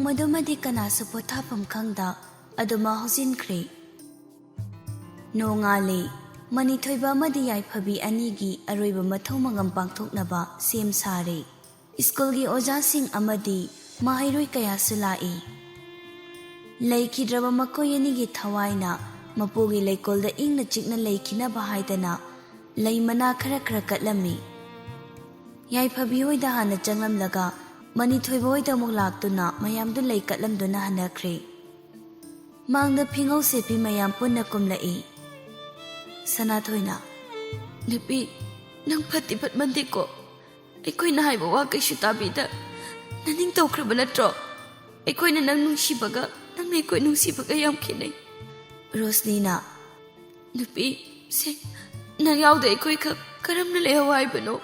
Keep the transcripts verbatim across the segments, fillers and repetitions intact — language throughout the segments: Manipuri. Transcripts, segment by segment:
ꯃꯗꯨꯃꯗꯤ ꯀꯅꯥꯁꯨ ꯄꯣꯊꯥꯐꯝ ꯈꯪꯗ ꯑꯗꯨꯃꯛ ꯍꯧꯖꯤꯟꯈ꯭ꯔꯦ꯫ ꯅꯣꯡꯉꯥꯜꯂꯦ꯫ ꯃꯅꯤꯊꯣꯏꯕ ꯑꯃꯗꯤ ꯌꯥꯏꯐꯕꯤ ꯑꯅꯤꯒꯤ ꯑꯔꯣꯏꯕ ꯃꯊꯧ ꯃꯉꯝ ꯄꯥꯡꯊꯣꯛꯅꯕ ꯁꯦꯝ ꯁꯥꯔꯦ꯫ ꯁ꯭ꯀꯨꯜꯒꯤ ꯑꯣꯖꯥꯁꯤꯡ ꯑꯃꯗꯤ ꯃꯍꯩꯔꯣꯏ ꯀꯌꯥꯁꯨ ꯂꯥꯛꯏ꯫ ꯂꯩꯈꯤꯗ꯭ꯔꯕ ꯃꯈꯣꯏ ꯑꯅꯤꯒꯤ ꯊꯋꯥꯏꯅ ꯃꯄꯨꯒꯤ ꯂꯩꯀꯣꯜꯗ ꯏꯪꯅ ꯆꯤꯛꯅ ꯂꯩꯈꯤꯅꯕ ꯍꯥꯏꯗꯅ ꯂꯩ ꯃꯅꯥ ꯈꯔ ꯈꯔ ꯀꯠꯂꯝꯃꯤ꯫ ꯌꯥꯏꯐꯕꯤ ꯍꯣꯏꯗ ꯍꯥꯟꯅ ꯆꯪꯂꯝꯂꯒ ꯃꯅꯤꯊꯣꯏꯕ ꯍꯣꯏꯗ ꯑꯃꯨꯛ ꯂꯥꯛꯇꯨꯅ ꯃꯌꯥꯝꯗꯨ ꯂꯩ ꯀꯠꯂꯝꯗꯨꯅ ꯍꯟꯅꯈ꯭ꯔꯦ꯫ ꯃꯥꯡꯗ ꯐꯤꯉꯧ ꯁꯦꯠꯄꯤ ꯃꯌꯥꯝ ꯄꯨꯟꯅ ꯀꯨꯝꯂꯛꯏ꯫ ꯁꯅꯥꯊꯣꯏꯅ, "ꯅꯨꯄꯤ, ꯅꯪ ꯐꯠꯇꯤ ꯐꯠꯃꯟꯗꯦꯀꯣ꯫ ꯑꯩꯈꯣꯏꯅ ꯍꯥꯏꯕ ꯋꯥ ꯀꯩꯁꯨ ꯇꯥꯕꯤꯗ ꯅꯅꯤꯡ ꯇꯧꯈ꯭ꯔꯕ ꯅꯠꯇ꯭ꯔꯣ? ꯑꯩꯈꯣꯏꯅ ꯅꯪ ꯅꯨꯡꯁꯤꯕꯒ ꯅꯪꯅ ꯑꯩꯈꯣꯏ ꯅꯨꯡꯁꯤꯕꯒ ꯌꯥꯝ ꯈꯦꯠꯅꯩ꯫" ꯔꯣꯁꯅꯤꯅ, "ꯅꯨꯄꯤ, ꯁꯦ, ꯅꯪ ꯌꯥꯎꯗ ꯑꯩꯈꯣꯏ ꯈꯛ ꯀꯔꯝꯅ ꯂꯩꯍꯧ ꯍꯥꯏꯕꯅꯣ?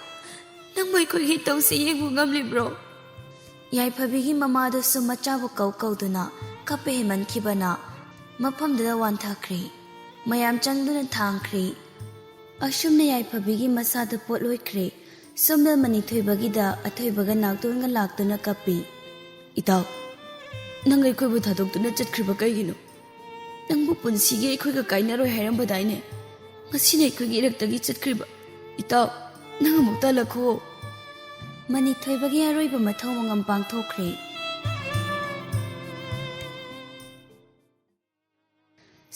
ꯅꯪꯕꯨ ꯑꯩꯈꯣꯏꯒꯤ ꯇꯧꯁꯦ ꯌꯦꯡꯕ ꯉꯝꯂꯤꯕ꯭ꯔꯣ?" ꯌꯥꯏꯐꯕꯤꯒꯤ ꯃꯃꯥꯗꯨꯁꯨ ꯃꯆꯥꯕꯨ ꯀꯧ ꯀꯧꯗꯨꯅ ꯀꯞꯄ ꯍꯦꯟꯃꯟꯈꯤꯕꯅ ꯃꯐꯝꯗꯨꯗ ꯋꯥꯟꯊꯈ꯭ꯔꯦ꯫ ꯃꯌꯥꯝ ꯆꯪꯗꯨꯅ ꯊꯥꯡꯈ꯭ꯔꯦ꯫ ꯑꯁꯨꯝꯅ ꯌꯥꯏꯐꯕꯤꯒꯤ ꯃꯁꯥꯗ ꯄꯣꯠ ꯂꯣꯏꯈ꯭ꯔꯦ꯫ ꯁꯣꯝꯗ ꯃꯅꯤꯊꯣꯏꯕꯒꯤꯗ ꯑꯊꯣꯏꯕꯒ ꯅꯥꯎꯇꯣꯟꯒ ꯂꯥꯛꯇꯨꯅ ꯀꯞꯄꯤ꯫ "ꯏꯇꯥꯎ, ꯅꯪ ꯑꯩꯈꯣꯏꯕꯨ ꯊꯥꯗꯣꯛꯇꯨꯅ ꯆꯠꯈ꯭ꯔꯤꯕ ꯀꯩꯒꯤꯅꯣ? ꯅꯪꯕꯨ ꯄꯨꯟꯁꯤꯒꯤ ꯑꯩꯈꯣꯏꯒ ꯀꯥꯏꯅꯔꯣꯏ ꯍꯥꯏꯔꯝꯕꯗꯥꯏꯅꯦ? ꯉꯁꯤꯅ ꯑꯩꯈꯣꯏꯒꯤ ꯏꯔꯛꯇꯒꯤ ꯆꯠꯈ꯭ꯔꯤꯕ꯫ ꯏꯇꯥꯎ, ꯅꯪ ꯑꯃꯨꯛꯇ ꯍꯜꯂꯛꯈꯣ꯫" ꯃꯅꯤꯊꯣꯏꯕꯒꯤ ꯑꯔꯣꯏꯕ ꯃꯊꯧ ꯃꯉꯝ ꯄꯥꯡꯊꯣꯛꯈ꯭ꯔꯦ꯫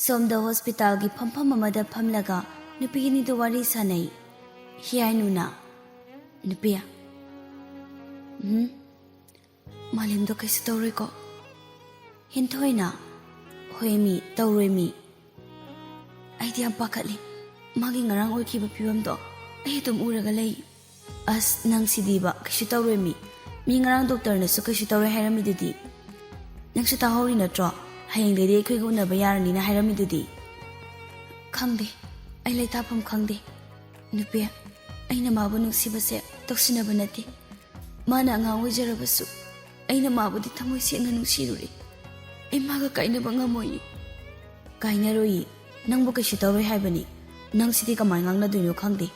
ꯁꯣꯝꯗ ꯍꯣꯁꯄꯤꯇꯥꯜꯒꯤ ꯐꯝꯐꯝ ꯑꯃꯗ ꯐꯝꯂꯒ ꯅꯨꯄꯤ ꯑꯅꯤꯗꯨ ꯋꯥꯔꯤ ꯁꯥꯅꯩ꯫ ꯍꯤꯌꯥꯏꯅꯨꯅ, "ꯅꯨꯄꯤ, ꯎꯝ, ꯃꯥꯂꯦꯝꯗꯣ ꯀꯩꯁꯨ ꯇꯧꯔꯣꯏꯀꯣ?" ꯍꯦꯟꯊꯣꯏꯅ, "ꯍꯣꯏ ꯃꯤ, ꯇꯧꯔꯣꯏ ꯃꯤ꯫ ꯑꯩꯗꯤ ꯌꯥꯝ ꯄꯥꯈꯠꯂꯤ꯫ ꯃꯥꯒꯤ ꯉꯔꯥꯡ ꯑꯣꯏꯈꯤꯕ ꯐꯤꯕꯝꯗꯣ ꯑꯩ ꯑꯗꯨꯝ ꯎꯔꯒ ꯂꯩ꯫" "ꯑꯁ, ꯅꯪ ꯁꯤꯗꯤꯕ, ꯀꯩꯁꯨ ꯇꯧꯔꯣꯏ ꯃꯤ꯫ ꯃꯤ ꯉꯔꯥꯡ ꯗꯣꯛꯇꯔꯅꯁꯨ ꯀꯩꯁꯨ ꯇꯧꯔꯣꯏ ꯍꯥꯏꯔꯝꯃꯤꯗꯨꯗꯤ꯫ ꯅꯪꯁꯨ ꯇꯥꯍꯧꯔꯤ ꯅꯠꯇ꯭ꯔꯣ? ꯍꯌꯦꯡꯗꯩꯗꯤ ꯑꯩꯈꯣꯏꯒ ꯎꯅꯕ ꯌꯥꯔꯅꯤꯅ ꯍꯥꯏꯔꯝꯃꯤꯗꯨꯗꯤ꯫" "ꯈꯪꯗꯦ, ꯑꯩ ꯂꯩꯇꯥꯐꯝ ꯈꯪꯗꯦ꯫ ꯅꯨꯄꯤ, ꯑꯩꯅ ꯃꯥꯕꯨ ꯅꯨꯡꯁꯤꯕꯁꯦ ꯇꯧꯁꯤꯟꯅꯕ ꯅꯠꯇꯦ꯫ ꯃꯥꯅ ꯑꯉꯥꯡ ꯑꯣꯏꯖꯔꯕꯁꯨ ꯑꯩꯅ ꯃꯥꯕꯨꯗꯤ ꯊꯃꯣꯏ ꯁꯦꯡꯅ ꯅꯨꯡꯁꯤꯔꯨꯔꯦ꯫ ꯑꯩ ꯃꯥꯒ ꯀꯥꯏꯅꯕ ꯉꯝꯃꯣꯏꯌꯦ꯫" "ꯀꯥꯏꯅꯔꯣꯏꯌꯦ꯫ ꯅꯪꯕꯨ ꯀꯩꯁꯨ ꯇꯧꯔꯣꯏ ꯍꯥꯏꯕꯅꯤ꯫ ꯅꯪ ꯁꯤꯗꯤ ꯀꯃꯥꯏꯅ ꯉꯥꯡꯅꯗꯣꯏꯅꯣ ꯈꯪꯗꯦ꯫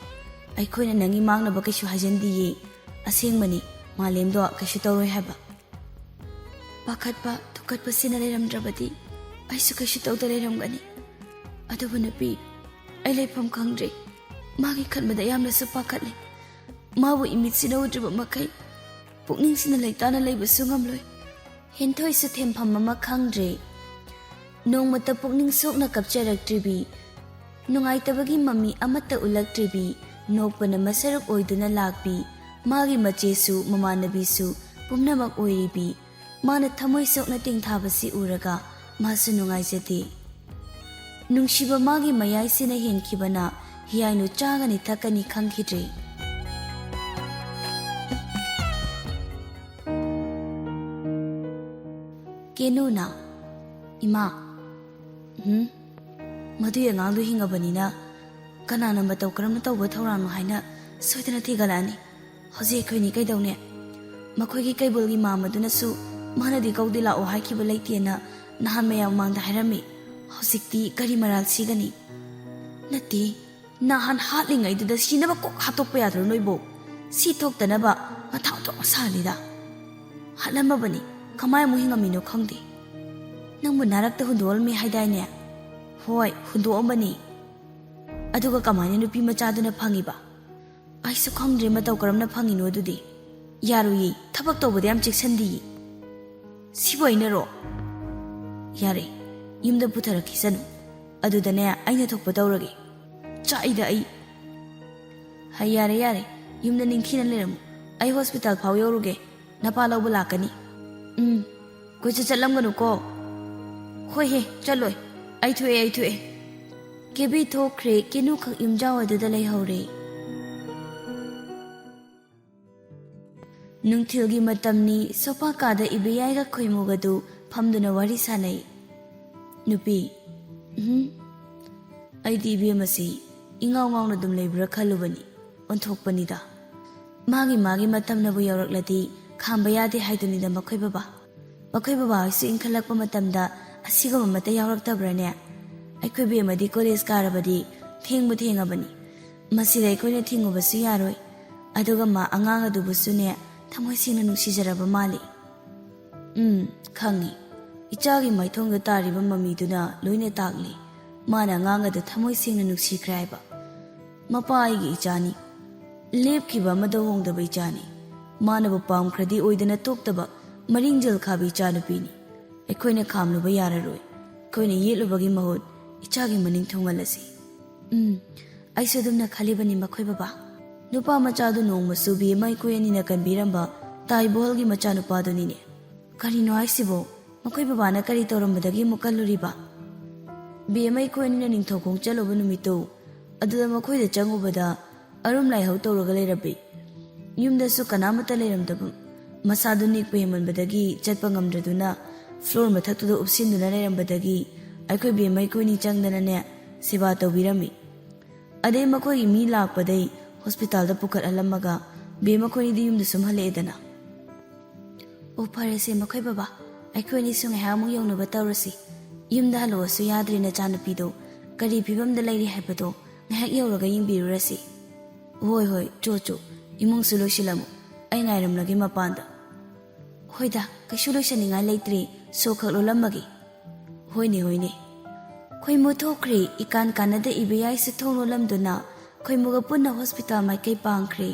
ꯑꯩꯈꯣꯏꯅ ꯅꯪꯒꯤ ꯃꯥꯡꯅꯕ ꯀꯩꯁꯨ ꯍꯥꯏꯖꯟꯗꯤꯌꯦ꯫ ꯑꯁꯦꯡꯕꯅꯤ, ꯃꯥꯂꯦꯝꯗꯣ ꯀꯩꯁꯨ ꯇꯧꯔꯣꯏ ꯍꯥꯏꯕ꯫" ꯄꯥꯈꯠꯄ ꯊꯨꯀꯠꯄꯁꯤꯅ ꯂꯩꯔꯝꯗ꯭ꯔꯕꯗꯤ ꯑꯩꯁꯨ ꯀꯩꯁꯨ ꯇꯧꯗ ꯂꯩꯔꯝꯒꯅꯤ꯫ ꯑꯗꯨꯕꯨ ꯅꯨꯄꯤ, ꯑꯩ ꯂꯩꯐꯝ ꯈꯪꯗ꯭ꯔꯦ꯫ ꯃꯥꯒꯤ ꯈꯟꯕꯗ ꯌꯥꯝꯅꯁꯨ ꯄꯥꯈꯠꯂꯦ꯫ ꯃꯥꯕꯨ ꯏꯃꯤꯠꯁꯤꯅ ꯎꯗ꯭ꯔꯤꯕ ꯃꯈꯩ ꯄꯨꯛꯅꯤꯡꯁꯤꯅ ꯂꯩꯇꯥꯅ ꯂꯩꯕꯁꯨ ꯉꯝꯂꯣꯏ꯫ ꯍꯦꯟꯊꯣꯏꯁꯨ ꯊꯦꯝꯐꯝ ꯑꯃ ꯈꯪꯗ꯭ꯔꯦ꯫ ꯅꯣꯡꯃꯇ ꯄꯨꯛꯅꯤꯡ ꯁꯣꯛꯅ ꯀꯞꯆꯔꯛꯇ꯭ꯔꯤꯕꯤ, ꯅꯨꯡꯉꯥꯏꯇꯕꯒꯤ ꯃꯃꯤ ꯑꯃꯠꯇ ꯎꯠꯂꯛꯇ꯭ꯔꯤꯕꯤ, ꯅꯣꯛꯄꯅ ꯃꯁꯔꯨꯛ ꯑꯣꯏꯗꯨꯅ ꯂꯥꯛꯄꯤ, ꯃꯥꯒꯤ ꯃꯆꯦꯁꯨ ꯃꯃꯥꯟꯅꯕꯤꯁꯨ ꯄꯨꯝꯅꯃꯛ ꯑꯣꯏꯔꯤꯕꯤ, ꯃꯥꯅ ꯊꯃꯣꯏ ꯁꯣꯛꯅ ꯇꯦꯡꯊꯥꯕꯁꯤ ꯎꯔꯒ ꯃꯥꯁꯨ ꯅꯨꯡꯉꯥꯏꯖꯗꯦ꯫ ꯅꯨꯡꯁꯤꯕ ꯃꯥꯒꯤ ꯃꯌꯥꯏꯁꯤꯅ ꯍꯦꯟꯈꯤꯕꯅ ꯍꯤꯌꯥꯏꯅꯨ ꯆꯥꯒꯅꯤ ꯊꯛꯀꯅꯤ ꯈꯪꯈꯤꯗ꯭ꯔꯦ꯫ ꯀꯦꯅꯨꯅ, "ꯏꯃꯥ, ꯎꯝ, ꯃꯗꯨꯒꯤ ꯑꯉꯥꯡꯗꯨ ꯍꯤꯡꯉꯕꯅꯤꯅ ꯀꯅꯥꯅ ꯃꯇꯧ ꯀꯔꯝꯅ ꯇꯧꯕ ꯊꯧꯔꯥꯡꯅꯣ ꯍꯥꯏꯅ ꯁꯣꯏꯗꯅ ꯊꯤꯒꯠꯂꯛꯑꯅꯤ꯫ ꯍꯧꯖꯤꯛ ꯑꯩꯈꯣꯏꯅꯤ ꯀꯩꯗꯧꯅꯤ? ꯃꯈꯣꯏꯒꯤ ꯀꯩꯕꯨꯜꯒꯤ ꯃꯥꯝꯃꯗꯨꯅꯁꯨ ꯃꯥꯅꯗꯤ ꯀꯧꯗꯦ ꯂꯥꯛꯑꯣ ꯍꯥꯏꯈꯤꯕ ꯂꯩꯇꯦꯅ ꯅꯍꯥꯟ ꯃꯌꯥꯝ ꯃꯃꯥꯡꯗ ꯍꯥꯏꯔꯝꯃꯤ꯫ ꯍꯧꯖꯤꯛꯇꯤ ꯀꯔꯤ ꯃꯔꯥꯜ ꯁꯤꯒꯅꯤ?" "ꯅꯠꯇꯦ, ꯅꯍꯥꯟ ꯍꯥꯠꯂꯤꯉꯩꯗꯨꯗ ꯁꯤꯅꯕ ꯀꯣꯛ ꯍꯥꯠꯇꯣꯛꯄ ꯌꯥꯗ꯭ꯔꯣ ꯅꯣꯏꯕꯣ? ꯁꯤ ꯊꯣꯛꯇꯅꯕ ꯃꯊꯥ ꯊꯣꯛꯅ ꯁꯥꯍꯜꯂꯤꯗ꯫ ꯍꯥꯠꯂꯝꯃꯕꯅꯤ, ꯀꯃꯥꯏ ꯑꯃꯨꯛ ꯍꯤꯡꯉꯝꯃꯤꯅꯣ ꯈꯪꯗꯦ꯫ ꯅꯪꯕꯨ ꯅꯥꯔꯛꯇ ꯍꯨꯟꯗꯣꯛꯑꯝꯃꯦ ꯍꯥꯏꯗꯥꯏꯅꯦ?" "ꯍꯣꯏ, ꯍꯨꯟꯗꯣꯛꯑꯝꯕꯅꯤ꯫ ꯑꯗꯨꯒ ꯀꯃꯥꯏꯅ ꯅꯨꯄꯤ ꯃꯆꯥꯗꯨꯅ ꯐꯪꯉꯤꯕ?" "ꯑꯩꯁꯨ ꯈꯪꯗ꯭ꯔꯦ ꯃꯇꯧ ꯀꯔꯝꯅ ꯐꯪꯉꯤꯅꯣ ꯑꯗꯨꯗꯤ꯫ ꯌꯥꯔꯣꯏꯌꯦ, ꯊꯕꯛ ꯇꯧꯕꯗ ꯌꯥꯝ ꯆꯦꯛꯁꯤꯟꯗꯤꯌꯦ꯫ ꯁꯤꯕꯨ ꯑꯩꯅꯔꯣ?" "ꯌꯥꯔꯦ, ꯌꯨꯝꯗ ꯄꯨꯊꯔꯛꯈꯤꯁꯅꯨ꯫ ꯑꯗꯨꯗꯅꯦ ꯑꯩꯅ ꯊꯣꯛꯄ ꯇꯧꯔꯒꯦ꯫ ꯆꯥꯛꯏꯗ ꯑꯩ꯫" "ꯍꯩ, ꯌꯥꯔꯦ, ꯌꯥꯔꯦ, ꯌꯨꯝꯗ ꯅꯤꯡꯊꯤꯅ ꯂꯩꯔꯝꯃꯨ꯫ ꯑꯩ ꯍꯣꯁꯄꯤꯇꯥꯜ ꯐꯥꯎ ꯌꯧꯔꯨꯒꯦ, ꯅꯄꯥ ꯂꯧꯕ ꯂꯥꯛꯀꯅꯤ꯫ ꯎꯝ, ꯀꯣꯏꯆꯠ ꯆꯠꯂꯝꯒꯅꯨꯀꯣ꯫" "ꯍꯣꯏ ꯍꯦ, ꯆꯠꯂꯣꯏ꯫ ꯑꯩ ꯊꯣꯛꯑꯦ, ꯑꯩ ꯊꯣꯛꯑꯦ꯫" ꯀꯦꯕꯤ ꯊꯣꯛꯈ꯭ꯔꯦ, ꯀꯦꯅꯨꯈꯛ ꯌꯨꯝꯖꯥꯎ ꯑꯗꯨꯗ ꯂꯩꯍꯧꯔꯦ꯫ ꯅꯨꯡꯊꯤꯜꯒꯤ ꯃꯇꯝꯅꯤ, ꯁꯣꯐꯥ ꯀꯥꯗ ꯏꯕꯦꯌꯥꯏꯒ ꯈꯣꯏꯃꯨꯒꯗꯨ ꯐꯝꯗꯨꯅ ꯋꯥꯔꯤ ꯁꯥꯅꯩ꯫ ꯅꯨꯄꯤ, "ꯎꯝ, ꯑꯩꯗꯤ ꯏꯕꯦꯝꯃꯁꯤ ꯏꯉꯥꯎ ꯉꯥꯎꯅ ꯑꯗꯨꯝ ꯂꯩꯕ꯭ꯔꯥ ꯈꯜꯂꯨꯕꯅꯤ, ꯑꯣꯟꯊꯣꯛꯄꯅꯤꯗ꯫ ꯃꯥꯒꯤ ꯃꯥꯒꯤ ꯃꯇꯝꯅꯕꯨ ꯌꯧꯔꯛꯂꯗꯤ ꯈꯥꯝꯕ ꯌꯥꯗꯦ ꯍꯥꯏꯗꯨꯅꯤꯗ ꯃꯈꯣꯏ ꯕꯕꯥ꯫ ꯃꯈꯣꯏ ꯕꯕꯥ ꯍꯣꯏꯁꯨ ꯏꯟꯈꯠꯂꯛꯄ ꯃꯇꯝꯗ ꯑꯁꯤꯒꯨꯝꯕ ꯑꯃꯠꯇ ꯌꯥꯎꯔꯛꯇꯕ꯭ꯔꯥꯅꯦ? ꯑꯩꯈꯣꯏ ꯕꯦꯝꯃꯗꯤ ꯀꯣꯂꯦꯖ ꯀꯥꯔꯕꯗꯤ ꯊꯦꯡꯕꯨ ꯊꯦꯡꯉꯕꯅꯤ꯫ ꯃꯁꯤꯗ ꯑꯩꯈꯣꯏꯅ ꯊꯤꯡꯉꯨꯕꯁꯨ ꯌꯥꯔꯣꯏ꯫ ꯑꯗꯨꯒ ꯃꯥ ꯑꯉꯥꯡ ꯑꯗꯨꯕꯨꯁꯨꯅꯦ, ꯊꯃꯣꯏ ꯁꯦꯡꯅ ꯅꯨꯡꯁꯤꯖꯔꯕ ꯃꯥꯜꯂꯤ꯫" ꯎꯝ, ꯈꯪꯉꯤ꯫ ꯏꯆꯥꯒꯤ ꯃꯥꯏꯊꯣꯡꯗ ꯇꯥꯔꯤꯕ ꯃꯃꯤꯗꯨꯅ ꯂꯣꯏꯅ ꯇꯥꯛꯂꯤ꯫ ꯃꯥꯅ ꯑꯉꯥꯡ ꯑꯗꯨ ꯊꯃꯣꯏ ꯁꯦꯡꯅ ꯅꯨꯡꯁꯤꯈ꯭ꯔꯦ ꯍꯥꯏꯕ꯫ "ꯃꯄꯥ ꯑꯩꯒꯤ ꯏꯆꯥꯅꯤ꯫ ꯂꯦꯞꯈꯤꯕ ꯑꯃꯗ ꯍꯣꯡꯗꯕ ꯏꯆꯥꯅꯤ꯫ ꯃꯥꯅꯕꯨ ꯄꯥꯝꯈ꯭ꯔꯗꯤ ꯑꯣꯏꯗꯅ ꯊꯣꯛꯇꯕ ꯃꯔꯤꯡꯖꯦꯜ ꯈꯥꯕꯤ ꯏꯆꯥꯅꯨꯄꯤꯅꯤ꯫ ꯑꯩꯈꯣꯏꯅ ꯈꯥꯝꯂꯨꯕ ꯌꯥꯔꯔꯣꯏ꯫ ꯑꯩꯈꯣꯏꯅ ꯌꯦꯠꯂꯨꯕꯒꯤ ꯃꯍꯨꯠ ꯏꯆꯥꯒꯤ ꯃꯅꯤꯡ ꯊꯨꯡꯍꯜꯂꯁꯤ꯫" "ꯎꯝ, ꯑꯩꯁꯨ ꯑꯗꯨꯝꯅ ꯈꯜꯂꯤꯕꯅꯤ ꯃꯈꯣꯏ ꯕꯕꯥ꯫" ꯅꯨꯄꯥ ꯃꯆꯥꯗꯨ ꯅꯣꯡꯃꯁꯨ ꯕꯤ ꯑꯃ ꯑꯩꯈꯣꯏ ꯑꯅꯤꯅ ꯀꯟꯕꯤꯔꯝꯕ ꯇꯥꯏꯕꯣꯍꯜꯒꯤ ꯃꯆꯥꯅꯨꯄꯥꯗꯨꯅꯤꯅꯦ꯫ "ꯀꯔꯤꯅꯣ ꯍꯥꯏꯁꯤꯕꯣ? ꯃꯈꯣꯏ ꯕꯕꯥꯅ ꯀꯔꯤ ꯇꯧꯔꯝꯕꯗꯒꯤ ꯑꯃꯨꯛ ꯀꯜꯂꯨꯔꯤꯕ?" "ꯕꯤ ꯑꯃ ꯑꯩꯈꯣꯏ ꯑꯅꯤꯅ ꯅꯤꯡꯊꯧꯈꯣꯡ ꯆꯠꯂꯨꯕ ꯅꯨꯃꯤꯠꯇꯨ, ꯑꯗꯨꯗ ꯃꯈꯣꯏꯗ ꯆꯪꯉꯨꯕꯗ ꯑꯔꯨꯝ ꯂꯥꯏꯍꯧ ꯇꯧꯔꯒ ꯂꯩꯔꯝꯃꯤ꯫ ꯌꯨꯝꯗꯁꯨ ꯀꯅꯥꯃꯠꯇ ꯂꯩꯔꯝꯗꯕ꯫ ꯃꯁꯥꯗꯨ ꯅꯤꯛꯄ ꯍꯦꯟꯃꯟꯕꯗꯒꯤ ꯆꯠꯄ ꯉꯝꯗ꯭ꯔꯗꯨꯅ ꯐ꯭ꯂꯣꯔ ꯃꯊꯛꯇꯨꯗ ꯎꯞꯁꯤꯟꯗꯨꯅ ꯂꯩꯔꯝꯕꯗꯒꯤ ꯑꯩꯈꯣꯏ ꯕꯤ ꯑꯃ ꯑꯩꯈꯣꯏꯅꯤ ꯆꯪꯗꯅꯅꯦ ꯁꯦꯕꯥ ꯇꯧꯕꯤꯔꯝꯃꯤ꯫ ꯑꯗꯩ ꯃꯈꯣꯏꯒꯤ ꯃꯤ ꯂꯥꯛꯄꯗꯩ ꯍꯣꯁꯄꯤꯇꯥꯜꯗ ꯄꯨꯈꯠꯍꯜꯂꯝꯃꯒ ꯕꯤ ꯑꯃ ꯑꯩꯈꯣꯏꯅꯤꯗꯤ ꯌꯨꯝꯗ ꯁꯨꯝ ꯍꯜꯂꯛꯑꯦꯗꯅ꯫" "ꯑꯣ, ꯐꯔꯦꯁꯦ ꯃꯈꯣꯏ ꯕꯕꯥ, ꯑꯩꯈꯣꯏ ꯑꯅꯤꯁꯨ ꯉꯥꯏꯍꯥꯛ ꯑꯃꯨꯛ ꯌꯧꯅꯕ ꯇꯧꯔꯁꯤ꯫ ꯌꯨꯝꯗ ꯍꯜꯂꯛꯑꯁꯨ ꯌꯥꯗ꯭ꯔꯦ ꯅꯆꯥꯅꯨꯄꯤꯗꯣ꯫ ꯀꯔꯤ ꯐꯤꯕꯝꯗ ꯂꯩꯔꯤ ꯍꯥꯏꯕꯗꯣ ꯉꯥꯏꯍꯥꯛ ꯌꯧꯔꯒ ꯌꯦꯡꯕꯤꯔꯨꯔꯁꯤ꯫" "ꯍꯣꯏ, ꯍꯣꯏ, ꯆꯣ, ꯆꯣ, ꯏꯃꯨꯡꯁꯨ ꯂꯣꯏꯁꯤꯜꯂꯝꯃꯨ꯫ ꯑꯩ ꯉꯥꯏꯔꯝꯂꯒꯦ ꯃꯄꯥꯟꯗ꯫" "ꯍꯣꯏꯗ, ꯀꯩꯁꯨ ꯂꯣꯏꯁꯟꯅꯤꯡꯉꯥꯏ ꯂꯩꯇ꯭ꯔꯦ, ꯁꯣ ꯈꯛ ꯂꯣꯜꯂꯝꯃꯒꯦ꯫" "ꯍꯣꯏꯅꯦ, ꯍꯣꯏꯅꯦ꯫" ꯈꯣꯏꯃꯨ ꯊꯣꯛꯈ꯭ꯔꯦ꯫ ꯏꯀꯥꯟ ꯀꯥꯟꯅꯗ ꯏꯕꯦꯌꯥꯏꯁꯨ ꯊꯣꯡ ꯂꯣꯜꯂꯝꯗꯨꯅ ꯈꯣꯏꯃꯨꯒ ꯄꯨꯟꯅ ꯍꯣꯁꯄꯤꯇꯥꯜ ꯃꯥꯏꯀꯩ ꯄꯥꯡꯈ꯭ꯔꯦ꯫